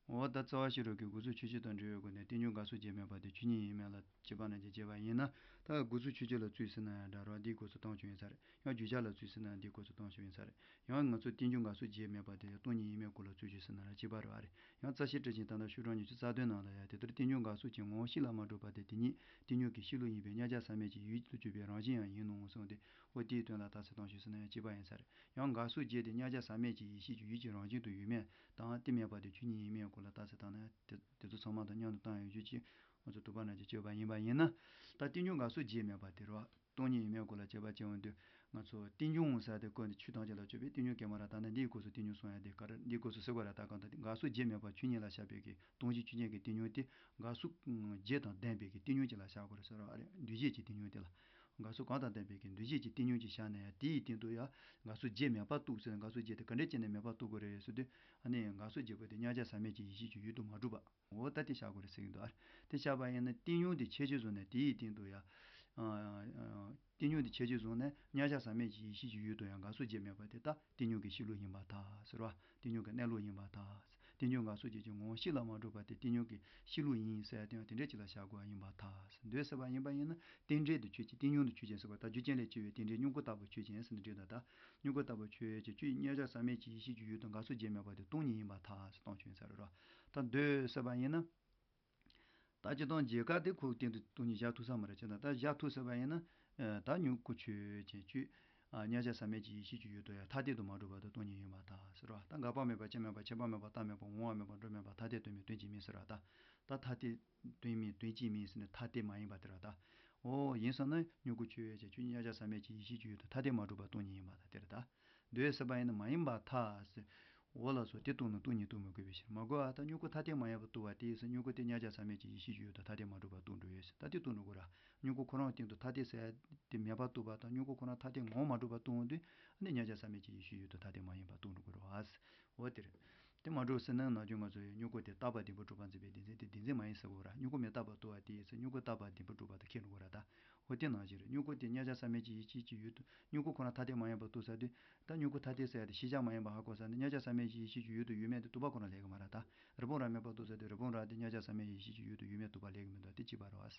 འོ་ད་རྩ་བ་ཤེས་རབ་ཀྱི་དགོས་ཚུལ་ཆོས་སྤྱི་དང་འབྲེལ་བའི་སྒོ་ནས། རྟེན་འབྱུང་འགལ་སོ་བྱེད་མེད་པ་དེ་ཆོས་ཉིད་ཡིན་མིན་ལ་དཔྱད་པ་ནང་བཞིན་བྱས་པ་ཡིན་ན། ད་དགོས་ཚུལ་ཆོས་སྤྱི་ལ་བཙུད་ཟིན་ན་ཡང་འདྲ་ར། འདིའི་སྐབས་སུ་བཏང་ཆོག་ཡིན་ས་རེད། ཡང་བརྗོད་བྱ་ལ་བཙུད་ཟིན་ན་འདིའི་སྐབས་སུ་བཏང་ཆོག་ཡིན་ས་རེད། ཡང་ང་ཚོ་རྟེན་འབྱུང་འགལ་སོ་བྱེད་མེད་པ་དེ་སྟོང་ཉིད་ཡིན་མིན་སྐོར་ལ་རྩོད་གཞི་ཟིན་ན་ར་བྱེད་པ་རེད་པ། ཡང་རྩ་ཤེ་སྤྲུལ་ཆེན་ད་ལྟ་ཤོག་གྲངས་ཉི་ཤུ་རྩ་བདུན་ནང་ལ་ཡང་དེ་ལྟར་རྟེན་འབྱུང་འགལ་སོ་བྱེད་ངོ་བོ་གཤིས་ལ་མ་གྲུབ་པ་དེ་དེ་ཉིད་རྟེན་འབྱུང་གི་གཤིས་ལུགས་ཡིན་པས་གཉའ་བཅག་ཟག་མེད་ཀྱི་ཡུལ་དུ་གྱུར་པའི་རང་བཞིན་ཡང་ཡིན་ནོ་གསུངས་ཏེ། འོ་དེའི་དོན་ལ་རྟགས་གསལ་བཏང་ཞིག་ཟེར་ན་ཡང་བྱེད་པ་ཡིན་ས་རེད། ཡང་འགལ་སོ་བྱེད་དེ་གཉའ་བཅག་ཟག་མེད་ཀྱི་ཡེ་ཤེས་ཀྱི་ཡུལ་གྱི་རང་བཞིན་དུ་ཡོད་མིན་དང་། དེ་མེད་པ་དེ་ཆོས་ཉིད་ཡིན་མིན་སྐོར་ལ་རྟགས་གསལ་བཏང་ན་དེ་དེ་ཚོ་ཚང་མ་དང་མཉམ་དུ་བཏང་ཡོང་རྒྱུ་ཅིག་ང་ཚོ་དོགས་པ་ནང་བཞིན་བྱས་པ་ཡིན་པ་ཡིན་ན། ད་རྟེན་འབྱུང་འགལ་སོ་བྱེད་མེད་པ་དེ་རེད་པ། སྟོང་ཉིད་ཡིན་མིན་སྐོར་ལ་དཔྱད་པ་བྱེད་འོང་དུས། ང་ཚོ་རྟེན་འབྱུང་ཟེར་དེ་བཀོད་ནས་ཆོས་ཐམས་ཅད་ལ་དཔྱོད་པའི་རྟེན་འབྱུང་སྐྱེ་མ་ར། ད་ནི་འདིའི་སྐབས་སུ་རྟེན་འབྱུང་གསུང་ཡ་དེ་ག་རེ། འདིའི་སྐབས་སུ་ཟེར་དགོས་ར། ད་གང་ལྟར་འགལ་སོ་བྱེད་མེད་པ་ཆོས་ཉིད་ལ་བཞག་པའི་གི་སྟོང་གཞི་ཆོས་ཅན་གྱི་རྟེན་འབྱུང་དེ། འགལ་སོ་བྱེད་དང་ལྡན་པའི་གི་རྟེན་འབྱུང་ཅིག་ལ་བཞག་དགོས་རེད་ཟེར་བ་རེད། འདུས་བྱས་ཀྱི་རྟེན་འབྱུང་དེ་ལ། འགལ་སོ་གང་དང་ལྡན་པའི་གི་འདུས་བྱས་ཀྱི་རྟེན་འབྱུང་ཅིག་བཞག་ན་ཡང་། དེ་ཡི་སྟེང་དུ་ཡང་འགལ་སོ་བྱེད་མེད་པར་རྟོགས་ཟེར་ན། འགལ་སོ་བྱེད་དེ་ག་འདྲས་བྱས་ནས་མེད་པར་རྟོགས་དགོས་རེད་ཟེར་དུས། ཨ་ནི་འགལ་སོ་བྱེད་པོ་དེ་གཉའ་བཅག་ཟག་མེད་ཀྱི་ཡེ་ཤེས་ཀྱི་ཡུལ་དུ་མ་གྲུབ་པ། འོ་ད་དེ་བཞག་དགོས་རེད་ཟེར་གྱི་འདུག་ཨ། དེ་བཞག་པ་ཡིན་ན་རྟེན་འབྱུང་དེ་ཁྱད་ཆོས་བཟུང་ནས་དེ་ཡི་སྟེང་དུ་ཡང་། ཨ་ཨ་རྟེན་འབྱུང་དེ་ཁྱད་ཆོས་བཟུང་ནས་གཉའ་བཅག་ཟག་མེད་ཀྱི་ཡེ་ཤེས་ཀྱི་ཡུལ་དུ་ཡང་འགལ་སོ་བྱེད་མེད་པ་དེ་ད་རྟེན་འབྱུང་གི་གཤིས་ལུགས་ཡིན་པར་ཐལ་ཟེར་བ། རྟེན་འབྱུང་གི་གནས་ལུགས་ཡིན་པར་ཐལ། རྟེན་འབྱུང་འགལ་སོ་བྱེད་ཀྱི་ངོ་བོ་གཤིས་ལ་མ་གྲུབ་པ་དེ་རྟེན་འབྱུང་གི་གཤིས་ལུགས་ཡིན་ཟེར་ཡ་དེ་ཡང་དེ་འདྲས་ཅིག་ལ་བཞག་དགོས་པ་ཡིན་པར་ཐལ་ཟེར། འདོད་ཟེར་བ་ཡིན་པ་ཡིན་ན། རྟེན་འབྲེལ་དུ་ཆོས་ཅན། རྟེན་འབྱུང་དུ་ཆོས་ཅན་ཟེར་བ། ད་རྒྱུ་རྐྱེན་ལས་སྐྱེ་བའི་རྟེན་འབྲེལ་སྙོམས་འགུགས་ལྟ་བུ་ཆོས་ཅན་ཟེར་ནས་འགྲེལ་དང་། ད་སྙོམས་འགུགས་ལྟ་བུ་ཆོས་ཅན། ཁྱོད་གཉའ་བཅག་ཟག་མེད་ཀྱི་ཡེ་ཤེས་ཀྱི་ཡུལ་དུ་འགལ་སོ་བྱེད་མེད་པ་དེ་སྟོང་ཉིད་ཡིན་པར་ཐལ་ཟེར་གཏོང་ཆོག་ཡིན་ས་རེད་ར། ད་འདོད་ཟེར་བ་ཡིན་ན། ད་སྤྱིར་བཏང་རྒྱལ་ཁ་དེ་ཁོའི་སྟེང་དུ་སྟོང་ཉིད་བཞག་ཐུབ་ས་མ་རེད། བྱས་ན་ད་བཞག་ཐུབ་ཟེར་བ་ཡིན་ན། ཨ་ད་མྱུ་གུ་ཆོས་ཅན། ཁྱོད་ཨ་གཉའ་བཅག་ཟག་མེད་ཀྱི་ཡེ་ཤེས་ཀྱི་ཡུལ་དུ་ཡང་ཐ་དད་དུ་མ་གྲུབ་བར་དུ་སྟོང་ཉིད་ཡིན་པར་ཐལ་ཟེར་ར། ད་འགག་པ་མེད་པ། རྐྱེན་མེད་པ། ཁྱད་པར་མེད་པ། རྟགས་མེད་པ། འོང་བ་མེད་པ། འགྲོ་མེད་པ། ཐ་དད་དོན་མེད། དོན་གཅིག་མིན་ཟེར་ར། ད་ད་ཐ་དད་དོན་མིན། དོན་གཅིག་མིན་ཟེར་ནས་ཐ་དད་མ་ཡིན་པ་དེ་ར། ད་འོ་ཡིན་ས་ན་མྱུ་གུ་ཆོས་ཅན། ཁྱོད་གཉའ་བཅག་ཟག་མེད་ཀྱི་ཡེ་ཤེས་ཀྱི་ཡུལ་དུ་ཐ་དད་མ་གྲུབ་པར་སྟོང་ཉིད་ཡིན་པར་ཐལ། དེ་རེད། ད་འདོད་ཟེར་བ་ཡིན་ན་མ་ཡིན་པར་ཐལ་ཟེར། འོ་ལགས་སོ། དེ་བཏུབ་ན་སྟོང་ཉིད་བཏུབ་མི་དགོས་པའི་ཕྱིར། མ་དགོས་པ་དང་མྱུ་གུ་ཐ་དད་མ་ཡིན་པ་བཏུབ་པ་དེ་ཡིན་ཙང་མྱུ་གུ་དེ་མཉམ་གཞག་ཟག་མེད་ཀྱི་ཡེ་ཤེས་ཀྱི་ཡུལ་དུ་ཐ་དད་མ་གྲུབ་པ་བཏུབ་འགྲོ་ཡོད་ཟེར། ད་དེ་བཏུབ་འགྲོ་དགོས་ར། མྱུ་གུ་ཁོ་རང་སྟེང་དུ་ཐ་དད་ཟེར་ཡ་དེ་མེད་པ་བཏུབ་པ་དང་མྱུ་གུ་ཁོ་རང་ཐ་དད་ངོ་མ་གྲུབ་པ་བཏུབ་འོང་དུས། ཨ་ནི་མཉམ་གཞག་ཟག་མེད་ཀྱི་ཡེ་ཤེས་ཀྱི་ཡུལ་དུ་ཐ་དད་མ་ཡིན་པ་བཏུབ་འགྲོ་དགོས་ར། འོ་དེ་རེད། དེ་མ་གྲུབ་ཟེར་ན་ནམ་རྒྱུན་ང་ཚོ་ཡང་མྱུ་གུ་དེ་རྟག་པ་བདེན་པར་གྲུབ་པར་འཛིན་པའི་བདེན་འཛིན་དེ་བདེན་འཛིན་མ་ཡིན་ཟེར་དགོས་ར། མྱུ་གུ་མི་རྟག་པ་བཏུབ་པ་དེ་ཡིན་ཙང་མྱུ་གུ་རྟག་པ་བདེན་པར་གྲུབ་པ་དང་ཁེགས་འགྲོ་དགོས་ར་ད། འོ་དེ་ནང་བཞིན་རེད། མྱུ་གུ་དེ་མཉམ་གཞག་ཟག་མེད་ཀྱི་ཡེ་ཤེས་ཀྱི་ཡུལ་དུ་མྱུ་གུ་ཁོ་རང་ཐ་དད་མ་ཡིན་པ་བཏུབ་ས་དུས། ད་མྱུ་གུ་ཐ་དད་ཟེར་ཡ་དེ་ཤེས་བྱ་མ་ཡིན་པ་ཧ་གོ་ས་ནི་མཉམ་གཞག་ཟག་མེད་ཀྱི་ཡེ་ཤེས་ཀྱི་ཡུལ་དུ་ཡོད་མེད་དེ་རྟོག་པ་ཁོ་ན་ལས་ཀྱི་མ་རེད་ད། རི་བོང་རྭ་མེད་པ་བཏུབ་ས་དུས་རི་བོང་རྭ་དེ་མཉམ་གཞག་ཟག་མེད་ཀྱི་ཡེ་ཤེས་ཀྱི་ཡུལ་དུ་ཡོད་མེད་རྟོག་པ་ལས་ཀྱི་མི་འདུག་དེ་གཅིག་པ་རེད་བ།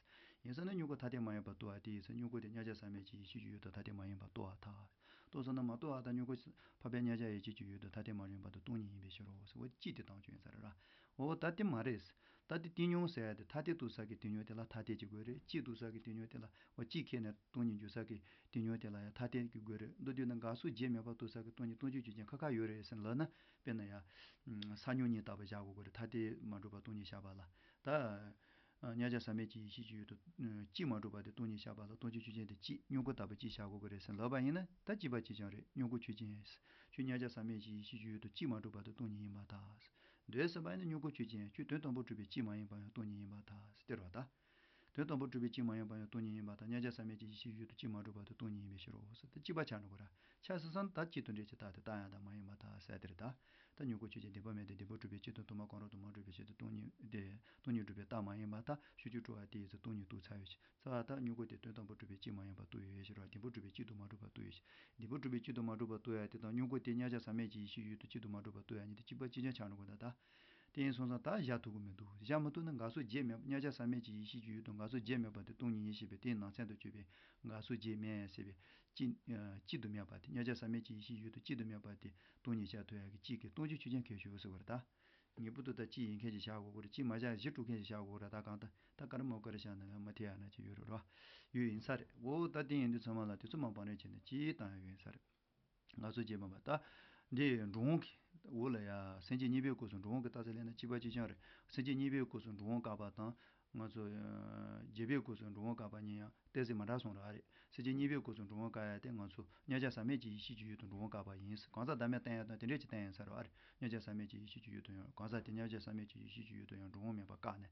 ཡིན་ས་ནི་མྱུ་གུ་ཐ་དད་མ་ཡིན་པ་བཏུབ་པ་དེ་ཡིན་ས་མྱུ་གུ་དེ་མཉམ་གཞག་ཟག་མེད་ཀྱི་ཡེ་ཤེས་ཀྱི་ཡུལ་དུ་ཐ་དད་མ་ཡིན་པ་རྟོགས་པར་ཐལ། རྟོགས་ས་ན་མ་རྟོགས་པ་དང་མྱུ་གུ་འཕགས་པའི་མཉམ་གཞག་ཡེ་ཤེས་ཀྱི་ཡུལ་དུ་ཐ་དད་མ་ཡིན་པ་དེ་སྟོང་ཉིད་ཡིན་པའི་ཕྱིར་རོ་ཟེར། འོ་གཅིག་དེ་བཏང་བྱུང་ཡིན་ས་རེད་ར། འོ་ད་དེ་མ་རེད། ད་དེ་བསྟན་མྱོང་ཟེར་ཡ་དེ་ཐ་དད་རྟོགས་ས་གི་བསྟན་མྱོང་དེ་ལ་ཐ་དད་ཀྱི་དགོས་རེད། གཅིག་རྟོགས་ས་གི་བསྟན་མྱོང་དེ་ལ། འོ་གཅིག་ཁེགས་ནས་སྟོང་ཉིད་འགྱུར་ས་གི་བསྟན་མྱོང་དེ་ལ་ཡང་ཐ་དད་ཀྱི་དགོས་རེད། མདོར་བསྡུས་ན་འགག་གསུམ་རྗེས་མེད་པར་རྟོགས་ས་གི་སྟོང་ཉིད་སྟོང་གཅིག་ཆོས་ཅན་ཁ་ཁ་ཡོད་རེད་ཟེར་ལབ་ན། དཔེར་ན་ཡ། ས་མྱོང་གཉིས་ལྟ་བུ་བཞག་དགོས་ཀྱི་རེད། ཐ་དད་མ་གྲུབ་པ་སྟོང་ཉིད་བཞག་པ་ལ། ད། མཉམ་གཞག་ཟག་མེད་ཀྱི་ཡེ་ཤེས་ཀྱི་ཡུལ་དུ། གཅིག་མ་གྲུབ་པ་དེ་སྟོང་ཉིད་བཞག་པ་ལ་སྟོང་གཅིག་ཆོས་ཅན་དེ་གཅིག་མྱུ་གུ་ལྟ་བུ་གཅིག་བཞག་དགོས་ཀྱི་རེད་ཟེར་ལབ་པ་ཡིན་ན། ད་གཅིག་པ་གཅིག་རྐྱང་རེད། མྱུ་གུ་ཆོས་ཅན། ཁྱོད་མཉམ་གཞག་ཟག་མེད་ཀྱི་ཡེ་ཤེས་ཀྱི་ཡུལ་དུ་གཅིག་མ་གྲུབ་བར་དུ་སྟོང་ཉིད་ཡིན་པར་ཐལ། འདོད་ཟེར་བ་ཡིན་ན་མྱུ་གུ་ཆོས་ཅན། ཁྱོད་དོན་དམ་པར་གྲུབ་པའི་གཅིག་མ་ཡིན་པ་ཡང་སྟོང་ཉིད་ཡིན་པར་ཐལ་ཟེར་དེ་རེད་བ་ད། དོན་དམ་པར་གྲུབ་པའི་གཅིག་མ་ཡིན་པ་ཡང་སྟོང་ཉིད་ཡིན་པར་ཐལ། མཉམ་གཞག་ཟག་མེད་ཀྱི་ཡེ་ཤེས་ཡུལ་དུ་གཅིག་མ་གྲུབ་བར་དུ་སྟོང་ཉིད་ཡིན་པའི་ཕྱིར་རོ་ཟེར་ཏེ་གཅིག་པ་ཆགས་འགྲོ་གི་ར། ཆ་སྲིད་ཙང་ད་གཅིག་ཏུ་འདྲེས་ཀྱི་རྟགས་དེ་རྟགས་ཡང་དག་མ་ཡིན་པར་ཐལ་ཟེར་དེ་རེད་ད། ད་མྱུ་གུ་ཆོས་ཅན་བདེན་པ་མེད་དེ་བདེན་པར་གྲུབ་པའི་གཅིག་དང་དུ་མ་གང་རུང་དུ་མ་གྲུབ་པའི་ཕྱིར་དུ་སྟོང་ཉིད་དེ་སྟོང་ཉིད་གྲུབ་པའི་རྟགས་མ་ཡིན་པར་ཐལ། ཤོག་གུ་དྲུག་པ་དེ་ཡིན་ཙང་སྟོང་ཉིད་རྟོགས་ཚར་ཡོད་ཅེས་ཚར་བ་ད། མྱུ་གུ་དེ་དོན་དམ་པར་གྲུབ་པའི་གཅིག་མ་ཡིན་པ་རྟོགས་ཡོད་ཕྱིར་རོ། བདེན་པར་གྲུབ་པའི་གཅིག་ཏུ་མ་གྲུབ་པ་རྟོགས་ཡོད་ཕྱིར། བདེན་པར་གྲུབ་པའི་གཅིག་ཏུ་མ་གྲུབ་པ་རྟོགས་ཡ་དེ་དང་མྱུ་གུ་དེ་མཉམ་གཞག་ཟག་མེད་ཀྱི་ཡེ་ཤེས་ཡུལ་དུ་གཅིག་ཏུ་མ་གྲུབ་པ་རྟོགས་ཡ་གཉིས་དེ་གཅིག་པ་གཅིག་རྐྱང་ཆགས་འགྲོ་གི་འདུག་ད། དེ་ཡིན་སོང་ཙང་ད་བཞག་ཐུབ་ཀྱི་མི་འདུག་བཞག་མི་ཐུབ་ན་འགག་གསུམ་རྗེས་མེད་པ། མཉམ་གཞག་ཟག་མེད་ཀྱི་ཡེ་ཤེས་ཀྱི་ཡུལ་དུ་འགག་གསུམ་རྗེས་མེད་པ་དེ་སྟོང་ཉིད་ཡིན་ཞེས་པའི་དེའི་ནང་ཚན་དུ་གྱུར་པའི་འགག་གསུམ་རྗེས་མེད་ཟེར་བའི་གཅིག་གཅིག་ཏུ་མེད་པ་དེ། མཉམ་གཞག་ཟག་མེད་ཀྱི་ཡེ་ཤེས་ཡུལ་དུ་གཅིག་ཏུ་མེད་པ་དེ་སྟོང་ཉིད་བཞག་ཐུབ་ཡ་གི་གཅིག་གི་སྟོང་གཅིག་ཆོས་ཅན་གལ་ཆེའོ་ཟེར་བ་རེད་ད། ངེས་པར་དུ་ད་གཅིག་ཡིན་མཁན་ཞིག་བཞག་དགོས་ཀྱི་རེད། གཅིག་མ་བཞག་བཞི་སྤྲོད་མཁན་ཞིག་བཞག་དགོས་ཀྱི་རེད། ད་གང་ལྟར་ད་ག་རེ་མོ་ག་རེ་བཞག་ན་ཡང་མ་འཐད་ཡ་ན་ཅིག་ཡོད་རེད་རོ། ཡོད་ཡིན་ས་རེད། འོ་ད་དེ་ཡིན་དུས་ཚང་མ་ལ་དེ་ཚོ་མ་བང་རིམ་བྱས་ནས་གཅིག་བཏང་ཡ་ཡོད་ཡིན་ས་རེད། ང་ཚོ་རྗེས་མ་པ་ད། འདི་འགྲོ་འོང་གི་འོག་ལ་ཡ་སེམས་བསྐྱེད་གཉིས་པའི་སྐབས་སུ་འགྲོ་འོང་གི་རྟགས་གསལ་ལེན་ན་གཅིག་པ་གཅིག་རྐྱང་རེད། སེམས་བསྐྱེད་གཉིས་པའི་སྐབས་སུ་འགྲོ་འོང་བཀག་པ་དང་། ང་ཚོ་ཨ་བརྒྱད་པའི་སྐབས་སུ་འགྲོ་འོང་བཀག་པ་གཉིས་ཡང་ཏོག་ཙམ་མ་འདྲ་སོང་ར་ཨ་རེད། སེམས་བསྐྱེད་གཉིས་པའི་སྐབས་སུ་འགྲོ་འོང་བཀག་ཡ་དེ་ང་ཚོ་མཉམ་གཞག་ཟག་མེད་ཀྱི་ཡེ་ཤེས་ཀྱི་ཡུལ་དུ་འགྲོ་འོང་བཀག་པ་ཡིན། གང་ཟག་བདག་མེད་བསྟན་ཡ་དང་དེ་འདྲས་ཀྱི་བསྟན་ཡིན་ས་ར་ཨ་རེད། མཉམ་གཞག་ཟག་མེད་ཀྱི་ཡེ་ཤེས་ཀྱི་ཡུལ་དུ་ཡང་གང་ཟག་དེ་མཉམ་གཞག་ཟག་མེད་ཀྱི་ཡེ་ཤེས་ཀྱི་ཡུལ་དུ་ཡང་འགྲོ་འོང་མེད་པར་བཀག་ནས།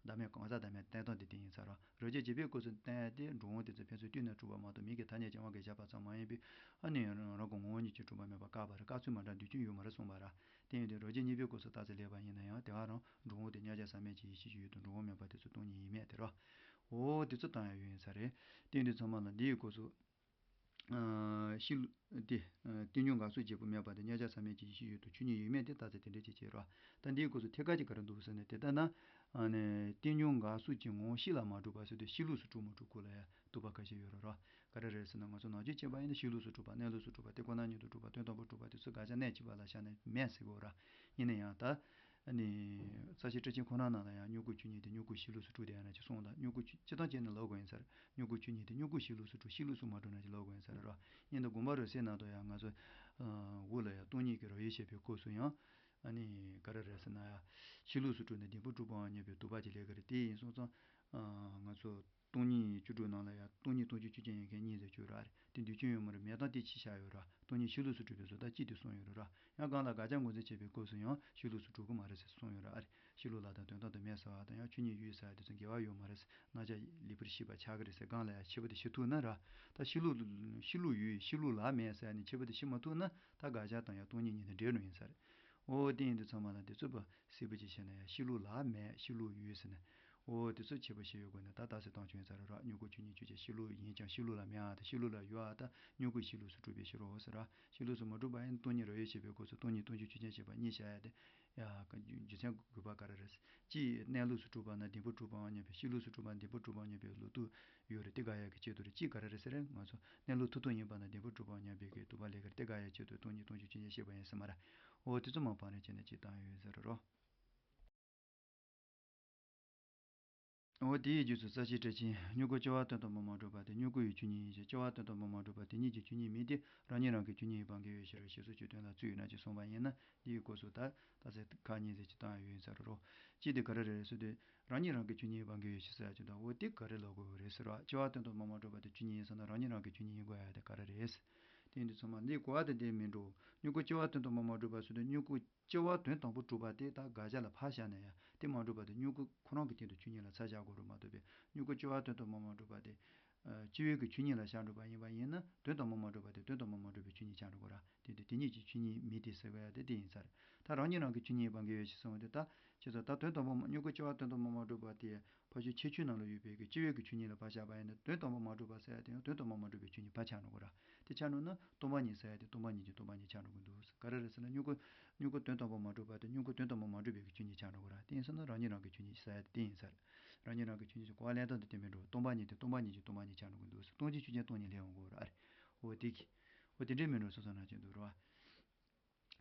བདག་མེད་གང་ཟག་བདག་མེད་བསྟན་སྟངས་དེ་དེ་ཡིན་ས་ར། རབ་བྱེད་བརྒྱད་པའི་སྐབས་སུ་བསྟན་ཡ་དེ་འགྲོ་འོང་དེ་ཚོ་ཕན་ཚུན་བསྟུན་ནས་གྲུབ་པ་མ་གཏོགས་མིང་གི་ཐ་སྙད་ཅན་དབང་གིས་བཞག་པ་ཙམ་མ་ཡིན་པས། ཨ་ནི་རང་རང་གི་ངོ་བོ་ཉིད་ཀྱིས་གྲུབ་པ་མེད་པར་བཀག་པ་རེད། བཀག་ཚུལ་མ་འདྲ་འདོད་ཆུང་ཡོད་མ་རེད་གསུངས་པ་ར། དེ་ཡིན་དུས་རབ་བྱེད་གཉིས་པའི་སྐབས་སུ་རྟགས་གསལ་ལེན་པ་ཡིན་ན་ཡང་དེ་ག་རང་འགྲོ་འོང་དེ་མཉམ་གཞག་ཟག་མེད་ཀྱི་ཡེ་ཤེས་ཀྱི་ཡུལ་དུ་འགྲོ་འོང་མེད་པ་དེ་ཚོ་སྟོང་ཉིད་ཡིན་མེད་དེ་ར། འོ་དེ་ཚོ་བཏང་ཡ་ཡོད་ཡིན་ས་རེད། དེ་ཡིན་དུས་ཚང་མ་ལ་འདི་ཡི་སྐབས་སུ། ཨ་ཤི་ལུ། དེ། ཨ་བསྟན་མྱོང་འགག་གསུམ་བརྗེ་པོ་མེད་པ་དེ་མཉམ་གཞག་ཟག་མེད་ཀྱི་ཡེ་ཤེས་ཡུལ་དུ་ཆོས་ཉིད་ཡོད་མེད་དེ་རྟགས་གསལ་དེ་འདྲ་ཅིག་བྱེད་རོགས། ད་འདིའི་སྐབས་སུ་ཐད་ཀར་གྱི་ག་རེ་འདུག་ཟེར་ན་དེ་ལྟ་ན། ཨ་ནི་བསྟན་མྱོང་འགག་གསུམ་གྱི་ངོ་བོ་གཤིས་ལ་མ་གྲུབ་པ་ཟེར་དུས་གཤིས་ལུགས་སུ་གྲུབ་མ་གྲུབ་སྐོར་ལ་ཡང་དོགས་པ་ཁ་ཤས་ཡོད་རེད་རོ། ག་རེ་རེད་ཟེར་ན་ང་ཚོ་ནང་ཆོས་བྱེད་པ་ཡིན་ན་གཤིས་ལུགས་སུ་གྲུབ་པ་གནས་ལུགས་སུ་གྲུབ་པ་དེ་ཁོ་ན་ཉིད་དུ་གྲུབ་པ་དོན་དམ་པར་གྲུབ་པ་དེ་ཚོ་དགག་བྱ་གནད་གཅིག་པ་ལ་བཞག་ན་མེད་ཟེར་གྱི་ཡོད་ར། ཡིན་ན་ཡང་ད། ཨ་ནི། རྩ་ཤེ་སྤྲོས་ཆེན་ཁོ་ན་ནང་ལ་ཡང་མྱུ་གུ་ཆོས་ཉིད་དེ་མྱུ་གུ་གཤིས་ལུགས་སུ་གྲུབ་བསྡད་ཡ་ན་ཅིག་གསུངས་དང་མྱུ་གུ་ཆོས་སྤྱིར་བཏང་བྱས་ནས་ལབ་དགོས་ཡིན་ས་རེད། མྱུ་གུ་ཆོས་ཉིད་དེ་མྱུ་གུ་གཤིས་ལུགས་སུ་གྲུབ་གཤིས་ལུགས་སུ་མ་གྲུབ་ན་ཅིག་ལབ་དགོས་ཡིན་ས་རེད་རོ། ཡིན་ད་དགོངས་པ་རབ་གསལ་ནང་དུ་ཡང་ང་ཚོ། འོག་ལ་ཡང་སྟོང་ཉིད་ཀྱི་རབ་དབྱེ་བཤད་པའི་སྐབས་སུ་ཡང་། ཨ་ནི་ག་རེ་རེད་ཟེར་ན་ཡང་། གཤིས་ལུགས་སུ་གྲུབ་ནས་བདེན་པར་གྲུབ་པའང་མཉམ་པའི་དོགས་པ་ཅིག་སླེབས་ཀྱི་རེད། དེ་ཡིན་སོང་ཙང་། ང་ཚོ། སྟོང་ཉིད་བཅུ་དྲུག་ནང་ལ་ཡང་སྟོང་ཉིད་སྟོང་གཅིག་ཆོས་ཅན་ཡིན་མཁན་གཉིས་ཟེར་གྱི་ཡོད་ར་རེད། དེ་འདོད་ཆོས་ཡོད་མ་རེད། མེད་སྟངས་དེ་ཕྱིར་བཞག་ཡོད་ར། སྟོང་ཉིད་གཤིས་ལུགས་སུ་གྲུབ་པའི་བཟོ་ལྟ་གཅིག་དེ་གསུངས་ཡོད་ར། ཡང་གང་ལ་དགག་བྱ་ངོས་འཛིན་བྱེད་པའི་སྐབས་སུ་ཡང་གཤིས་ལུགས་སུ་གྲུབ་ཀྱི་མ་རེད་ཟེར་གསུངས་ཡོད་ར་ཨ་རེད། གཤིས་ལུགས་ལ་དང་དོན་དམ་དུ་མེད་ཟེར་བ་དང་ཡང་ཆོས་ཉིད་ཡོད་ཟེར་བ་དེ་ཚོ་འགལ་བ་ཡོད་མ་རེད་ཟེར། རྣམ་གཞག་ལེགས་པར་ཤེས་པ་ཆགས་ཀྱི་རེད་ཟེར། གང་ལ་ཡང་ཁྱད་པར་དེ་ཤེས་ཐུབ་ན་ར། ད་གཤིས་ལུགས་གཤིས་ལུགས་ལ་མེད་ཟེར་ནས་ཁྱད་པར་དེ་ཤེས་མ་ཐུབ་ན་ད་དགག་བྱ་དང་ཡང་སྟོང་ཉིད་གཉིས་དེ་འདྲེས་འགྲོ་ཡིན་ས་རེད། འོ་དེ་ཡིན་དུས་ཚང་མ་ལ་དེ་ཚོ་བ། གསལ་པོ་ཅིག་བཤད་ན་ཡང་གཤིས་ལུགས་ལ་མེད་གཤིས་ལུགས་ཡོད་ཟེར་ནས། འོ་དེ་ཚོ་ཁྱད་པར་ཤེས་ཡོད་དགོས་ན་ད་རྟགས་གསལ་བཏང་ཆོག་ཡིན་ས་རེད་ར། མྱུ་གུ་ཆོས་ཉིད་ཆོས་ཅན་གཤིས་ལུགས་ཡིན་ཀྱང་གཤིས་ལུགས་ལ་མེད་ཨ་དང་གཤིས་ལུགས་ལ་ཡོད་ཨ་དང་མྱུ་གུ་གཤིས་ལུགས་སུ་གྲུབ་པའི་ཕྱིར་རོ་ཟེར་ར། གཤིས་ལུགས་སུ་མ་གྲུབ་པ་ཡིན་སྟོང་ཉིད་རབ་དབྱེ་བྱེད་པའི་སྐབས་སུ་སྟོང་ཉིད་སྟོང་གཅིག་ཆོས་ཅན་ཞེས་པ་གཉིས་བྱ་ཡ་དེ། ཡ། རྒྱུ་མཚན་དགོས་པ་ག་རེ་རེད། གཅིག་གནས་ལུགས་སུ་གྲུབ་པ་ན་བདེན་པར་གྲུབ་པའང་མཉམ་པའི་གཤིས་ལུགས་སུ་གྲུབ་པ་བདེན་པར་གྲུབ་པའང་མཉམ་པའི་ལུགས་དུ་ཡོད་རེད། དེ་དགག་ཡ་གི་ཆེད་དུ་རེད། གཅིག་ག་རེ་རེད་ཟེར་ན་ང་ཚོ་གནས་ལུགས་ཐུབ་ཐུབ་ཡིན་པ་ན་བདེན་པར་གྲུབ་པའང་མཉམ་པའི་གི་དོགས་པ་སླེབས་ཀྱི་རེད། དེ་དགག་ཡ་ཆེད་དུ་སྟོང་ཉིད་སྟོང་གཅིག་ཆོས་ཅན་ཞེས་པ་ཡིན་ས་མ་རེད། འོ་དེ་ཚོ་མ་བང་རིམ་བྱས་ནས་གཅིག་བཏང་ཡོད་ཟེར་རོ། འོ་དེའི་རྗེས་སུ་རྩ་ཤེ་སྤྲོས་ཆེན་མྱུ་གུ་སྐྱེ་བ་དོན་དམ་པར་མ་གྲུབ་པ་དེ་མྱུ་གུ་ཡི་ཆོས་ཉིད་ཡིན་ཞེས། སྐྱེ་བ་དོན་དམ་པར་མ་གྲུབ་པ་དེ་ཉིད་ཀྱི་ཆོས་ཉིད་མིན་ཏེ། རང་ཉིད་རང་གི་ཆོས་ཉིད་ཡིན་པར་འགལ་བའི་ཕྱིར་ཞེས་སོགས་ཀྱི་དོན་ལ་ཚུལ་ཡོད་ན་ཅིག་གསུངས་པ་ཡིན་ན། འདིའི་སྐབས་སུ་ད་རྟགས་གསལ་ཁག་གཉིས་ཟེར་གྱི་བཏང་ཡོད་ཡིན་ས་རེད་རོ། གཅིག་དེ་ག་རེ་རེད་ཟེར་དུས། རང་ཉིད་རང་གི་ཆོས་ཉིད་ཡིན་པར་འགལ་བའི་ཕྱིར་ཟེར་ཡ་ཅིག་དང་འོ་དེ་ག་རེ་ལབ་དགོས་རེད་ཟེར་བ། སྐྱེ་བ་དོན་དམ་པར་མ་གྲུབ་པ་དེ་ཆོས་ཉིད་ཡིན་ས་ན་རང་ཉིད་རང་གི་ཆོས་ཉིད་ཡིན་དགོས་ཡ་དེ་ག་རེ་རེད། དེ་འདི་ཚང་མ་འདི་གོ་བ་དེ་འདི་མི་འགྲོ། མྱུ་གུ་སྐྱེ་བ་དོན་དམ་པར་མ་གྲུབ་པ་ཟེར་དུས། མྱུ་གུ་སྐྱེ་བ་དོན་དམ་པར་གྲུབ་པ་དེ་ད་དགག་བྱ་ལ་ཕར་བཞག་ན་ཡང་དེ་མ་གྲུབ་པ་དེ་མྱུ་གུ་ཁོ་རང་གི་སྟེང་དུ་ཆོས་ཉིད་ལ་ཚར་བཞག་དགོས་རེད་མ་གཏོགས་པའི། མྱུ་གུ་སྐྱེ་བ་དོན་དམ་པར་མ་གྲུབ་པ་དེ། ཨ། སྐྱེ་བོའི་གི་ཆོས་ཉིད་ལ་བཞག་འགྲོ་བ་ཡིན་པ་ཡིན་ན། དོན་དམ་པར་མ་གྲུབ་པ་དེ་དོན་དམ་པར་མ་གྲུབ་པའི་ཆོས་ཉིད་ཆགས་འགྲོ་གི་རེད། དེ་དུས་དེ་ཉིད་ཀྱི་ཆོས་ཉིད་མེད་དེ་ཟེར་བ་ཡང་དེ་དེ་ཡིན་ས་རེད། ད་རང་ཉིད་རང་གི་ཆོས་ཉིད་བང་གི་ཡོད་ཅེས་གསུངས་ཏེ། ད་ཁྱེད་ཚོ་ད་དོན་དམ་པར་མ། མྱུ་གུ་སྐྱེ་བ་དོན་དམ་པར་མ་གྲུབ་པ་དེ་ཕར་ཕྱོགས་ཁྱད་ཆོས་ནང་ལ་ཡོད་པའི་གི་སྐྱེ་བོའི་གི་ཆོས་ཉིད་ལ་ཕར་བཞག་པ་ཡིན་ན། དོན་དམ་པར་མ་གྲུབ་པ་ཟེར་ཡ་དེ་ཡང་དོན་དམ་པར་མ་གྲུབ་པའི་ཆོས་ཉིད་ཕར་ཆགས་འགྲོ་གི་རེད། དེ་ཆགས་འགྲོ་ན་སྟོང་པ་ཉིད་ཟེར་ཡ་དེ་སྟོང་པ་ཉིད་ཀྱི་སྟོང་པ་ཉིད་ཆགས་འགྲོ་གི་འདུག། ག་རེ་རེད་ཟེར་ན། མྱུ་གུ། མྱུ་གུ་དོན་དམ་པར་མ་གྲུབ་པ་དེ་མྱུ་གུ་དོན་དམ་པར་མ་གྲུབ་པའི་གི་ཆོས་ཉིད་ཆགས་འགྲོ་གི་རེད། དེ་ཡིན་ཟེར་ན་རང་ཉིད་རང་གི་ཆོས་ཉིད་ཟེར་ཡ་དེ་དེ་ཡིན་ས་རེད། རང་ཉིད་རང་གི་ཆོས་ཉིད་ཀྱི་གོ་བ་ལེན་སྟངས་དེ་དེ་མི་འགྲོ། སྟོང་པ་ཉིད་དེ་སྟོང་པ་ཉིད་ཀྱི་སྟོང་པ་ཉིད་ཆགས་འགྲོ་གི་འདུག་ཟེར། སྟོང་ཆོས་ཆོས་ཅན་སྟོང་ཉིད་ལས་འོང་གི་རེད། འོ་དེ་གི། འོ་དེ་འདྲའི་མི་འགྲོ་སོ་སོ་ན་ཅན་འདུག་རེད་བ།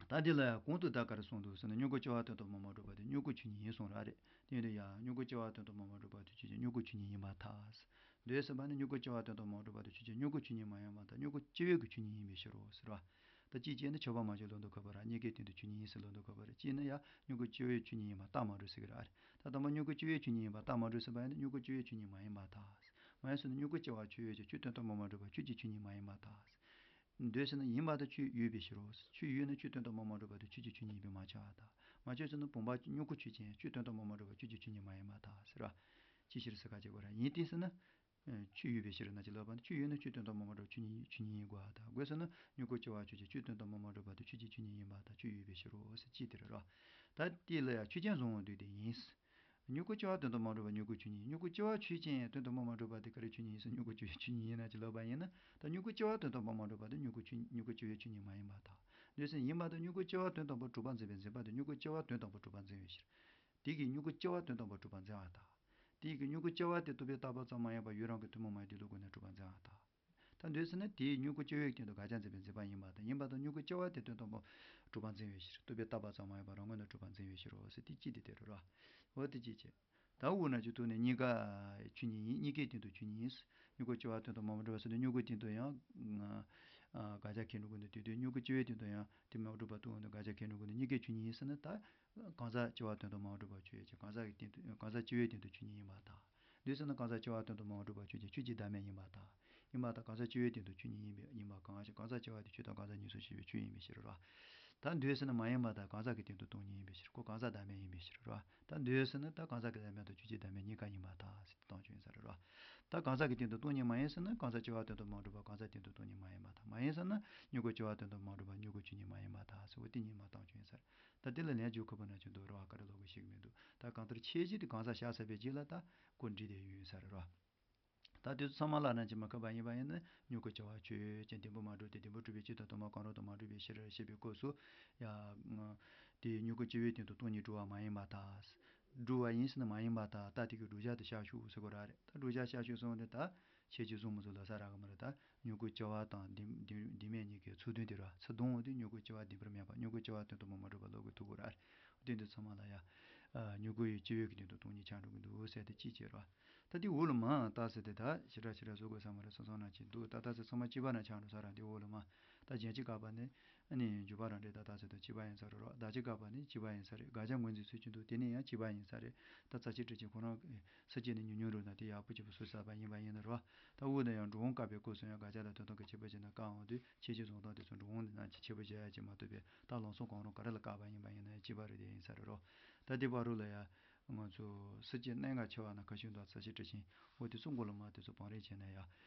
ད་འདི་ལ་ཡང་གོང་དུ་ད་ག་རེ་གསུངས་འདུག་ཟེར་ན། མྱུ་གུ་སྐྱེ་བ་དོན་དམ་པར་མ་གྲུབ་པ་དེ་མྱུ་གུ་ཆོས་ཉིད་ཡིན་གསུངས་རེད། དེ་ཡིན་དུས་ཡང་མྱུ་གུ་སྐྱེ་བ་དོན་དམ་པར་མ་གྲུབ་པ་དེ་ཆོས་ཅན། མྱུ་གུ་ཆོས་ཉིད་ཡིན་པར་ཐལ། འདོད་ཟེར་བ་ནི་མྱུ་གུ་སྐྱེ་བ་དོན་དམ་པར་མ་གྲུབ་པ་དེ་ཆོས་ཅན། མྱུ་གུ་ཆོས་ཉིད་མ་ཡིན་པར་ཐལ། མྱུ་གུ་སྐྱེ་བོའི་གི་ཆོས་ཉིད་ཡིན་པའི་ཕྱིར་རོ་ཟེར་བ། ད་གཅིག་བྱས་ན་ཁྱབ་པ་མ་ཕྱེད་ལོག་འདོད་ཁོ་པ་ར། གཉིས་ཀའི་སྟེང་དུ་ཆོས་ཉིད་ཡིན་ཟེར་ལོག་འདོད་ཁོ་པ་ར། གཅིག་ནི་ཡང་མྱུ་གུ་སྐྱེ་བོའི་ཆོས་ཉིད་ཡིན་པར་རྟགས་མ་གྲུབ་ཟེར་གི་རེད། ད་དང་པོ་མྱུ་གུ་སྐྱེ་བོའི་ཆོས་ཉིད་ཡིན་པར་རྟགས་མ་གྲུབ་ཟེར་བ་ཡིན་ན། མྱུ་གུ་སྐྱེ་བོའི་ཆོས་ཉིད་མ་ཡིན་པར་ཐལ། མ་ཡིན་ཟེར་ན། མྱུ་གུ་སྐྱེ་བ་ཆོས་ཡོད་ཀྱང་ཆོས་དོན་དམ་པར་མ་གྲུབ་པ་ཁྱོད་ཀྱི་ཆོས་ཉིད་མ་ཡིན་པར་ཐལ། འདོད་ཟེར་ན། ཡིན་པར་ཐལ། ཁྱོད་ཡོད་པའི་ཕྱིར་རོ། ཁྱོད་ཡོད་ན་ཁྱོད་དོན་དམ་པར་མ་གྲུབ་པ་དེ་ཁྱོད་ཀྱི་ཆོས་ཉིད་ཡིན་པས་མ་ཁྱབ་པར་ཐལ། མ་ཁྱབ་ཟེར་ན། བུམ་པ་མྱུ་གུ་ཆོས་ཅན། ཁྱོད་དོན་དམ་པར་མ་གྲུབ་པ་ཁྱོད་ཀྱི་ཆོས་ཉིད་མ་ཡིན་པར་ཐལ་ཟེར་བ། ཅིའི་ཕྱིར་ཟེར་ག་བྱེད་དགོས་ར། ཡིན་ཏེ་ཟེར་ན། ཨ། ཁྱོད་ཡོད་པའི་ཕྱིར་ན་ཅི་ལབ་པ་ནི། ཁྱོད་ཡོད་ན་ཁྱོད་དོན་དམ་པར་མ་གྲུབ་ཁྱོད་ཉིད་ཆོས་ཉིད་ཡིན་དགོས་པར་ཐལ། གོ་ཟེར་ན། མྱུ་གུ་སྐྱེ་བ་ཆོས་ཅན། ཁྱོད་དོན་དམ་པར་མ་གྲུབ་པ་དེ་ཁྱོད་ཀྱི་ཆོས་ཉིད་ཡིན་པར་ཐལ། ཁྱོད་ཡོད་པའི་ཕྱིར་རོ་ཟེར། ཅི་དེ་རེད་རོ། ད་དེ་ལ་ཡང་ཆོས་ཅན་གཟུང་འོང་དུས་དེ་ཡིན། མྱུ་གུ་སྐྱེ་བ་དོན་དམ་པར་མ་གྲུབ་པ་མྱུ་གུ་ཆོས་ཉིད་ཡིན། མྱུ་གུ་སྐྱེ་བ་ཆོས་ཅན་དོན་དམ་པར་མ་གྲུབ་པ་དེ་ག་རེ་ཆོས་ཉིད་ཡིན་ཟེར། མྱུ་གུ་སྐྱེ་བའི་ཆོས་ཉིད་ཡིན་ན་ཅི་ལབ་པ་ཡིན་ན། ད་མྱུ་གུ་སྐྱེ་བ་དོན་དམ་པར་མ་གྲུབ་པ་དེ་མྱུ་གུ་ཆོས། མྱུ་གུ་སྐྱེ་བའི་ཆོས་ཉིད་མ་ཡིན་པར་ཐལ། འདོད་ཟེར་ན། ཡིན་པར་ཐལ། མྱུ་གུ་སྐྱེ་བ་དོན་དམ་པར་གྲུབ་པར་འཛིན་པའི་འཛིན་པ་དེ་མྱུ་གུ་སྐྱེ་བ་དོན་དམ་པར་གྲུབ་པར་འཛིན་པའི་ཕྱིར། དེ་གིས་མྱུ་གུ་སྐྱེ་བ་དོན་དམ་པར་གྲུབ་པར་འཛིན་པར་ཐལ། དེ་གིས་མྱུ་གུ་སྐྱེ་བ་དེ་རྟོག་པས་བཏགས་པ་ཙམ་མ་ཡིན་པར་ཡུལ་རང་གི་ཐུན་མོང་མ་ཡིན་དེ་ལུགས་ཀུན་ནས་གྲུབ་པར་འཛིན་པར་ཐལ། ད་འདོད་ཟེར་ན། དེས་མྱུ་གུ་སྐྱེ་བོའི་སྟེང་དུ་དགག་བྱ་འཛིན་པའི་འཛིན་པ་ཡིན་པར་ཐལ། ཡིན་པར་ཐལ། མྱུ་གུ་སྐྱེ་བ་དེ་དོན་དམ་པར་གྲུབ་པར་འཛིན་པའི་ཕྱིར། རྟོག་པས་བཏགས་པ་ཙམ་མ་ཡིན་པར་རང་ངོས་ནས་གྲུབ་པར་འཛིན་པའི་ཕྱིར་རོ་ཟེར། དེ་གཅིག་དེ་དེ་རེད་རོ། འོ་དེ་གཅིག་བྱས། ད་དབུ་ན་ཆོས་ཐོག་ནས་གཉིས་ཀ་ཆོས་ཉིད་ཡིན། གཉིས་ཀའི་སྟེང་དུ་ཆོས་ཉིད་ཡིན། མྱུ་གུ་སྐྱེ་བ་དོན་དམ་པར་མ་གྲུབ་པ་ཟེར་དུས། མྱུ་གུའི་སྟེང་དུ་ཡང་དགག་བྱ་འཁྱེར་འགྲོ་དགོས་ནས། དེ་དུས་མྱུ་གུ་སྐྱེ་བོའི་སྟེང་དུ་ཡང་དེ་མ་གྲུབ་པ་རྟོགས་འོང་དུས་དགག་བྱ་འཁྱེར་འགྲོ་དགོས་ནས། གཉིས་ཀའི་ཆོས་ཉིད་ཡིན་ཟེར་ན། ད་གང་ཟག་སྐྱེ་བ་དོན་དམ་པར་མ་གྲུབ་པ་ཁྱོད་ཀྱི་གང་ཟག་གི་སྟེང་དུ། གང་ཟག་སྐྱེ་བོའི་སྟེང་དུ་ཆོས་ཉིད་ཡིན་པར་ཐལ། འདོད་ཟེར་ན། གང་ཟག་སྐྱེ་བ་དོན་དམ་པར་མ་གྲུབ་པ་ཁྱོད་ཀྱི་ཆོས་ཀྱི་བདག་མེད་ཡིན་པར་ཐལ། ཡིན་པར་ཐལ། གང་ཟག་སྐྱེ་བོའི་སྟེང་དུ་ཆོས་ཉིད་ཡིན་པའི། ཡིན་པ་གང་ཞིག། གང་ཟག་སྐྱེ་བ་དེ་ཆོས་དང་གང་ཟག་གཉིས་སུ་ཕྱེ་བའི་ཆོས་ཡིན་པའི་ཕྱིར་རོ། ད་འདོད་ཟེར་ན། མ་ཡིན་པར་ཐལ། གང་ཟག་གི་སྟེང་དུ་སྟོང་ཉིད་ཡིན་པའི་ཕྱིར། ཁོ་གང་ཟག་བདག་མེད་ཡིན་པའི་ཕྱིར་རོ། ད་འདོད་ཟེར་ན། ད་གང་ཟག་གི་བདག་མེད་དང་ཆོས་ཀྱི་བདག་མེད་གཉིས་ཀ་ཡིན་པར་ཐལ་ཟེར་ཏེ་སྟོང་ཆོས་ཡིན་ས་རེད་རོ། ད་གང་ཟག་གི་སྟེང་དུ་སྟོང་ཉིད་མ་ཡིན་ཟེར་ན། གང་ཟག་སྐྱེ་བ་དོན་དམ་པར་མ་གྲུབ་པ་གང་ཟག་སྟེང་དུ་སྟོང་ཉིད་མ་ཡིན་པར་ཐལ། མ་ཡིན་ཟེར་ན། མྱུ་གུ་སྐྱེ་བ་དོན་དམ་པར་མ་གྲུབ་པ་མྱུ་གུ་ཆོས་ཉིད་མ་ཡིན་པར་ཐལ་ཟེར། འོ་དེ་གཉིས་མ་སྟོང་ཆོས་ཡིན་ས་རེད། ད་དེ་ལ་ལན་རྒྱག་ཁོ་པ་ན་ཅི་འདུག་རེད་བ། ག་རེ་ལབ་དགོས་ཤེས་ཀྱི་མི་འདུག། ད་གང་ལྟར་ཁྱད་གཞི་དེ་གང་ཟག་བཞག་ཚར་བའི་རྗེས་ལ་ད་ཁོ་འགྲིག་བསྡད་ཡོད་ས་རེད་བ། ད་དེ་ཚོ་ཚང་མ་ལ་ན་ཅི་མ་ཁ་པ་ཡིན་པ་ཡིན་ན། མྱུ་གུ་སྐྱེ་བ་ཆོས་ཅན། བདེན་པར་མ་གྲུབ་སྟེ། བདེན་པར་གྲུབ་པའི་ཕྱིར་དང་། དོན་དམ་གང་རུང་དུ་མ་གྲུབ་པའི་ཕྱིར་ཞེས་པའི་སྐབས་སུ་ཡང་། དེ་མྱུ་གུ་སྐྱེ་བོའི་སྟེང་དུ་སྟོང་ཉིད་གྲུབ་པ་མ་ཡིན་པར་ཐལ། གྲུབ་པ་ཡིན་ཟེར་ན་མ་ཡིན་པར་ཐལ། ད་དེ་གི་བསྒྲུབ་བྱ་དེ་བཞག་ཤོག་ཟེར་དགོས་ར་རེད། ད་བསྒྲུབ་བྱ་བཞག་ཤོག་སོང་དེ་ད་ཁྱད་གཞི་བཟུང་མི་བཟུང་ལབ་ས་རག་གི་མ་རེད། ད་མྱུ་གུ་སྐྱེ་བ་དང་བདེན་བདེན་བདེན་མེད་གཉིས་ཀའི་ཚུལ་དོན་དེ་ར། ཚུལ་དོན་འོ་དེ་མྱུ་གུ་སྐྱེ་བ་བདེན་པར་མེད་པ། མྱུ་གུ་སྐྱེ་བ་དོན་དམ་པར་མ་གྲུབ་པ་ལབ་དགོས་ཐུག་གི་ར་རེད། དེ་འདི་ཚང་མ་ལ་ཡ། ཨ། མྱུ་གུ་ཡི་སྐྱེ་བོའི་གི་སྟེང་དུ་སྟོང་ཉིད་ཆགས་འགྲོ་གི་འདུག་ཟེར་ཏེ་གཅིག་བྱས་ར། ད་དེ་འོག་ལ་མར་ལྟ་ཟེར་ཏེ། ད་ཞེ་དྲག་ཞེ་དྲག་བཟོ་དགོས་ས་མ་རེད། སོ་སོ་ན་ཅི་འདུག། ད་ལྟ་ཚེ་ཚང་མ་གཅིག་པ་ན་ཆགས་འགྲོ་ས་ར། དེ་འོག་ལ་མར། ད་རྒྱན་གཅིག་བཀག་པ་ནི། ཨ་ནི་འཇུག་པ་རང་འགྲེལ་ད་ལྟ་ཚེ་དང་གཅིག་པ་ཡིན་ས་རེད་རོ། བདག་གཅིག་བཀག་པ་ནི་གཅིག་པ་ཡིན་ས་རེད། དགག་བྱ་ངོས་འཛིན་ཚུལ་གཅིག་འདུག། དེ་ནི་ཡང་གཅིག་པ་ཡིན་ས་རེད། ད་རྩ་ཆེན་ཊཱིཀ་ཆེན་ཁོ་རང་གི་ས་བཅད་ནས་ཉུང་ཉུང་རུ་ན་དེ་ཡག་པོ་ཅིག་བཟོ་ས་པ་ཡིན་པ་ཡིན་ན་རོ། ད་འོག་ན་ཡང་འགྲོ་འོང་བཀག་པའི་སྐབས་སུ་ཡང་དགག་བྱ་དང་དོན་དམ་གྱི་ཁྱད་པར་ཕྱེ་ན། བཀག་འོང་དུས་ཁྱད་གཞི་བཟུང་སྟངས་དེ་ཚོ་འགྲོ་འོང་ནི་ན་ཁྱད་པར་ཕྱེ་ཡ་ཅིག་མ་གཏོགས་པའི། ད་ལམ་སང་གང་རུང་ག་རེ་ལ་བཀག་པ་ཡིན་པ་ཡིན་ན་ཡང་གཅིག་པ་རེད། དེ་ཡིན་ས་རེད་རོ། ད་དེ་བར་དུ་ལ་ཡ། ང་ཚོ་ས་བཅད་གནད་འགག་ཆེ་བ་ན་ཁ་ཤས་འདུག། རྩ་ཆེན་ཊཱིཀ་ཆེན། འོ་དེ་ཚོ་མགོ་ལ་མར་དེ་ཚོ་བང་རིམ་བྱས་ན་ཡ།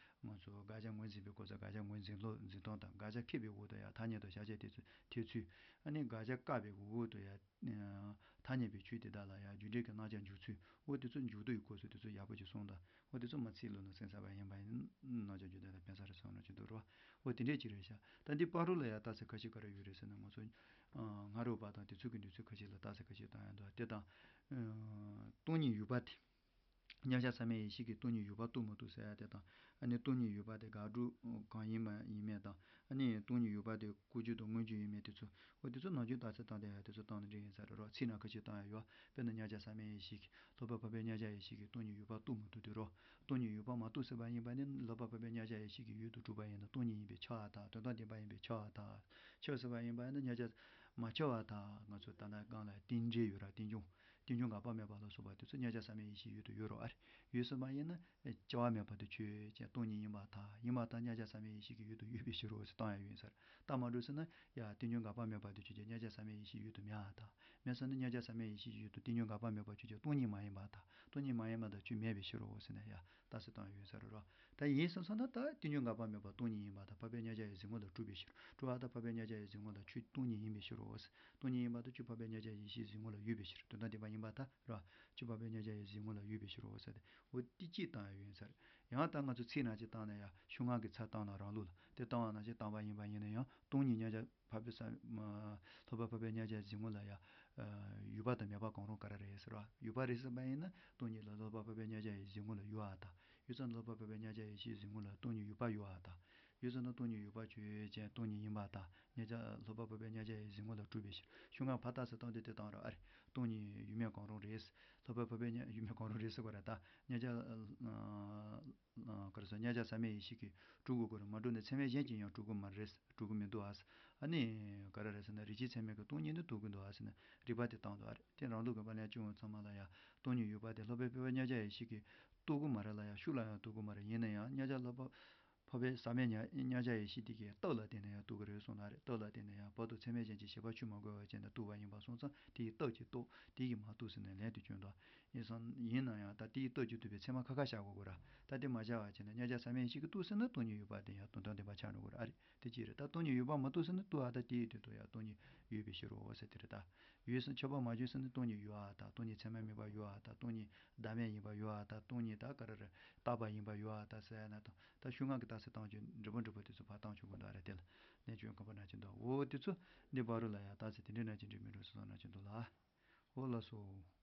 ང་ཚོ་དགག་བྱ་ངོས་འཛིན་པའི་སྐབས་སུ་དགག་བྱ་ངོས་འཛིན་ལུགས་འཛིན་སྟངས་དང་། དགག་བྱ་འཁེལ་བའི་འོག་ཏུ་ཡ་ཐ་སྙད་དང་བྱ་བྱེད་དེ་ཚོ་ཐེ་ཚུལ། ཨ་ནི་དགག་བྱ་བཀག་པའི་འོག་ཏུ་ཡ། ཐ་སྙད་པའི་ཆོས་དེ་དག་ལ་ཡ་རྒྱུ་འབྲས་ཀྱི་རྣམ་གཞག་འཇུག་ཚུལ། འོ་དེ་ཚོ་མཇུག་བསྡུ་ཡི་སྐབས་སུ་དེ་ཚོ་ཡག་པོ་ཅིག་གསུངས་དང་། འོ་དེ་ཚོ་མ་ཚིག་ལོ་ན་གསན་ས་པ་ཡིན་པ་ཡིན་ན་རྣམ་གཞག་རྒྱུ་འབྲས་ལ་ཕན་ས་རེད་བསམ་ན་ཅི་འདུག་རོ། འོ་དེ་འདྲས་ཅིག་རེད་ཤག། ད་འདི་བར་དུ་ལ་ཡ་ལྟ་ཚེ་ཁ་ཤས་ག་རེ་ཡོད་རེད་ཟེར་ན། ང་ཚོ་སྔ་རོལ་པ་དང་དེ་ཚོ་གི་འདོད་ཚུལ་ཁ་ཤས་ལ་ལྟ་ཚེ་ཁ་ཤས་བཏང་ཡ་འདུག། དེ་དང་། སྟོང་ཉིད་ཡོད་པ་དེ། མཉམ་གཞག་ཟག་མེད་ཡེ་ཤེས་ཀྱིས་སྟོང་ཉིད་ཡོད་པ་རྟོགས་མི་ཐུབ་ཟེར་ཡ་དེ་དང་། ཨ་ནི་སྟོང་ཉིད་ཡོད་པ་དེ་དགག་སྒྲུབ་གང་ཡིན་མ་ཡིན་མིན་དང་། ཨ་ནི་སྟོང་ཉིད་ཡོད་པ་དེ་བཀོད་རྒྱུ་དང་མངོན་རྒྱུ་ཡིན་མིན་དེ་ཚོ། འོ་དེ་ཚོ་ནམ་རྒྱུན་ལྟ་ཚེ་བཏང་དེ་ཡ་དེ་ཚོ་བཏང་ན་འགྲིག་ཡིན་ས་རེད་རོ། ཚིག་ནང་ཁ་ཤས་བཏང་ཡ་ཡོད། དཔེར་ན་མཉམ་གཞག་ཟག་མེད་ཡེ་ཤེས་ཀྱིས། ལྷག་པར་འཕགས་པའི་མཉམ་གཞག་ཡེ་ཤེས་ཀྱིས་སྟོང་ཉིད་ཡོད་པ་རྟོགས་མི་ཐུབ་དུས་རོ། སྟོང་ཉིད་ཡོད་པ་མ་རྟོགས་ཟེར་བ་ཡིན་པ་ནི་ལྷག་པར་འཕགས་པའི་མཉམ་གཞག་ཡེ་ཤེས་ཀྱིས་ཡོད་དུ་གྲུབ་པ་ཡིན་ན་སྟོང་ཉིད་ཡིན་པས་ཁྱབ་པར་ཐལ། དོན་དམ་བདེན་པ་ཡིན་པས་ཁྱབ་པར་ཐལ། ཁྱབ་ཟེར་བ་ཡིན་པ་ནི་མཉམ་གཞག་མ་ཁྱབ་པར་ཐལ། ང་ཚོ་ད་ལྟ་གང་ལ་རྟེན་འབྲེལ་ཡོད་ར། རྟེན་འབྱུང་། རྟེན་འབྱུང་འགག་པ་མེད་པ་ལ་སོགས་པ་དེ་ཚོ་མཉམ་གཞག་ཟག་མེད་ཡེ་ཤེས་ཡུལ་དུ་ཡོད་རེད་པ། ཡོད་སོང་པ་ཡིན་ན་སྐྱེ་བ་མེད་པ་དེ་ཆོས་ཅན། སྟོང་ཉིད་ཡིན་པར་ཐལ། ཡིན་པར་ཐལ། མཉམ་གཞག་ཟག་མེད་ཡེ་ཤེས་ཀྱི་ཡུལ་དུ་ཡོད་པའི་ཕྱིར་རོ་ཟེར་བཏང་ཡ་ཡོད་ས་རེད། ད་མ་འགྲོ་ཟེར་ན་ཡ། རྟེན་འབྱུང་འགག་པ་མེད་པ་དེ་ཆོས་ཅན། མཉམ་གཞག་ཟག་མེད་ཡེ་ཤེས་ཡུལ་དུ་མེད་པར་ཐལ། མེད་ཟེར་ན་མཉམ་གཞག་ཟག་མེད་ཡེ་ཤེས་ཀྱི་ཡུལ་དུ་རྟེན་འབྱུང་འགག་པ་མེད་པ་ཆོས་ཅན། སྟོང་ཉིད་མ་ཡིན་པར་ཐལ། སྟོང་ཉིད་མ་ཡིན་པར་ཐལ། ཆོས་མེད་པའི་ཕྱིར་རོ་ཟེར་ན་ཡ། རྟགས་གསལ་བཏང་ཡ་ཡོད་ས་རེད་རོ། ད་ཡིན་སོང་ཙང་ན་ད་རྟེན་འབྱུང་འགག་པ་མེད་པ་སྟོང་ཉིད་ཡིན་པར་ཐལ། འཕགས་པའི་མཉམ་གཞག་ཡང་གཟིགས་ངོ་ལ་གྲུབ་པའི་ཕྱིར། གྲུབ་པར་ཐལ། འཕགས་པའི་མཉམ་གཞག་ཡང་གཟིགས་ངོ་ལ་ཆོས་སྟོང་ཉིད་ཡིན་པའི་ཕྱིར་རོ། སྟོང་ཉིད་ཡིན་པར་ཐལ། ཆོས་འཕགས་པའི་མཉམ་གཞག་ཡེ་ཤེས་གཟིགས་ངོ་ལ་ཡོད་པའི་ཕྱིར། དོན་དམ་བདེན་པ་ཡིན་པར་ཐལ་རོ། ཆོས་འཕགས་པའི་མཉམ་གཞག་ཡང་གཟིགས་ངོ་ལ་ཡོད་པའི་ཕྱིར་རོ་ཟེར་ཏེ། འོ་དེ་གཅིག་བཏང་ཡ་ཡོད་ས་རེད། ཡང་ད་ང་ཚོ་ཚིག་ནང་གཅིག་བཏང་ན་ཡ། ཤུགས་དངོས་ཀྱི་ཚད་བཏང་ན་རང་ལུགས་ལ་དེ་བཏང་བ་ནང་བཞིན་བཏང་བ་ཡིན་པ་ཡིན་ན་ཡང་སྟོང་ཉིད་མཉམ་གཞག་འཕགས་པའི་ས། མ། ལྷག་པར་འཕགས་པའི་མཉམ་གཞག་གཟིགས་ངོ་ལ་ཡ། ཡོད་པ་དང་མེད་པ་གང་རུང་ག་རེ་རེད་ཟེར་བ། ཡོད་པ་རེད་ཟེར་བ་ཡིན་ན་སྟོང་ཉིད་ལ་ལྷག་པར་འཕགས་པའི་མཉམ་གཞག་ཡང་གཟིགས་ངོ་ལ་ཡོད་པར་ཐལ། ཡོད་ཙང་ལྷག་པར་འཕགས་པའི་མཉམ་གཞག་ཡེ་ཤེས་གཟིགས་ངོ་ལ་སྟོང་ཉིད་ཡོད་པ་ཡོད་པར་ཐལ། ཡོད་ཙང་ན་སྟོང་ཉིད་ཡོད་པ་ཆོས་ཅན། སྟོང་ཉིད་ཡིན་པར་ཐལ། མཉམ་གཞག་ལྷག་པར་འཕགས་པའི་མཉམ་གཞག་ཡང་གཟིགས་ངོ་ལ་གྲུབ་པའི་ཕྱིར། ཤུགས་དངོས་ཕར་རྟགས་གསལ་བཏང་དུས་དེ་བཏང་རོགས་ཨ་རེད། སྟོང་ཉིད་ཡོད་མེད་གང་རུང་རེད། ལྷག་པར་འཕགས་པའི་མཉམ། ཡོད་མེད་གང་རུང་རེད་ཟེར་དགོས་རེད་ད། མཉམ་གཞག་ག་རེ་ཟེར། མཉམ་གཞག་ཟག་མེད་ཡེ་ཤེས་ཀྱིས་གྲུབ་དགོས་ཀྱི་རེད། མ་གྲུབ་ན་ཚད་མས་གཞན་གྱིས་ཡང་གྲུབ་ཀྱི་མ་རེད། གྲུབ་ཀྱི་མི་འདུག་ཨ། ཨ་ནི་ག་རེ་རེད་ཟེར་ན། རིགས་ཆད་ཚད་མས་ཀྱིས་སྟོང་ཉིད་ནི་རྟོགས་ཀྱི་འདུག་ཨ་ཟེར་ན་རིགས་པ་དེ་བཏང་འདུག་ཨ་རེད། དེ་རང་ལུགས་ཀྱི་དབང་ལས་བྱུང་བ་ཚང་མ་ལ་ཡང་སྟོང་ཉིད་ཡོད་པ་དེ་ལྷག་པར་འཕགས་པའི་མཉམ་གཞག་ཡེ་ཤེས་ཀྱིས་རྟོགས་ཀྱི་མ་རེད་ལ་ཡང་ཤུགས་ལ་ཡང་རྟོགས་ཀྱི་མ་རེད། ཡིན་ན་ཡང་མཉམ་གཞག་ལྷག་པར་འཕགས་པའི་ཟག་མེད་མཉམ། མཉམ་གཞག་ཡེ་ཤེས་དེ་གིས་རྟགས་ལ་བརྟེན་ནས་ཡང་རྟོགས་ཀྱི་རེད་གསུངས་ལ་རེད། རྟགས་ལ་བརྟེན་ནས་ཡང་བར་དུ་ཚད་མས་གཞན་གྱི་བྱེད་པ་ཆུད་མ་དགོས་པའི་ཆ་ནས་རྟོགས་པ་ཡིན་པ་སོང་ཙང་དེ་ཡི་རྟགས་ཀྱིས་རྟོགས། དེ་ཡིས་མ་རྟོགས་ཟེར་ནས་ལན་དུ་བསྐྱོན་ཏོ། ཡིན་ཙང་ཡིན་ན་ཡང་ད་དེ་ཡི་རྟགས་ཀྱིས་རྟོགས་པའི་ཚད་མ་ཁ་ཁ་བཞག་དགོས་ཀྱི་རེད། ད་དེ་མ་བཞག་པ་བྱས་ན་མཉམ་གཞག་ཟག་མེད་ཡེ་ཤེས་ཀྱིས་རྟོགས་ཟེར་ན་སྟོང་ཉིད་ཡོད་པ་དེ་ཡང་དོན་དམ་བདེན་པ་ཆགས་འགྲོ་གི་རེད་ཨ་རེད། དེ་གཅིག་རེད། ད་སྟོང་ཉིད་ཡོད་པ་མ་རྟོགས་ཟེར་ན་རྟོགས་ཨ། ད་དེ་ཡི་དོན་དུ་ཡང་སྟོང་ཉིད་ཡོད་པའི་ཕྱིར་རོ་ཟེར་དེ་རེད་ད། ཡོད་ཟེར་ཆོས་པ་མ་བྱུང་ཟེར་ན་སྟོང་ཉིད་ཡོད་ཨ། ད་སྟོང་ཉིད་ཚད་མས་དམིགས་པ་ཡོད་ཨ། ད་སྟོང་ཉིད་བདག་མེད་ཡིན་པ་ཡོད་ཨ། ད་སྟོང་ཉིད་ད་ག་རེ་རེད། རྟག་པ་ཡིན་པ་ཡོད་ཨ། ད་ཟེར་ན་ད་ད་ཤུགས་དངོས་ཀྱི་རྟགས་གསལ་བཏང་ཆོག་འབྲས་བུ་འབྲས་བུ་དེ་ཚོ་ཕར་བཏང་ཆོག་གི་འདུག་ཨ་རེད། དེ་ལ་ནས་བྱོན་ཁོ་པ་ན་ཅི་འདུག་འོ་དེ་ཚོ་འདི་བར་རུ་ལ་ཡང་རྟགས་གསལ་དེ་འདྲའི་ན་ཅི་འདྲའི་མི་འགྲོ་སོ་སོ་ན་ཅི་འདུག་ལ། འོ་ལགས་སོ།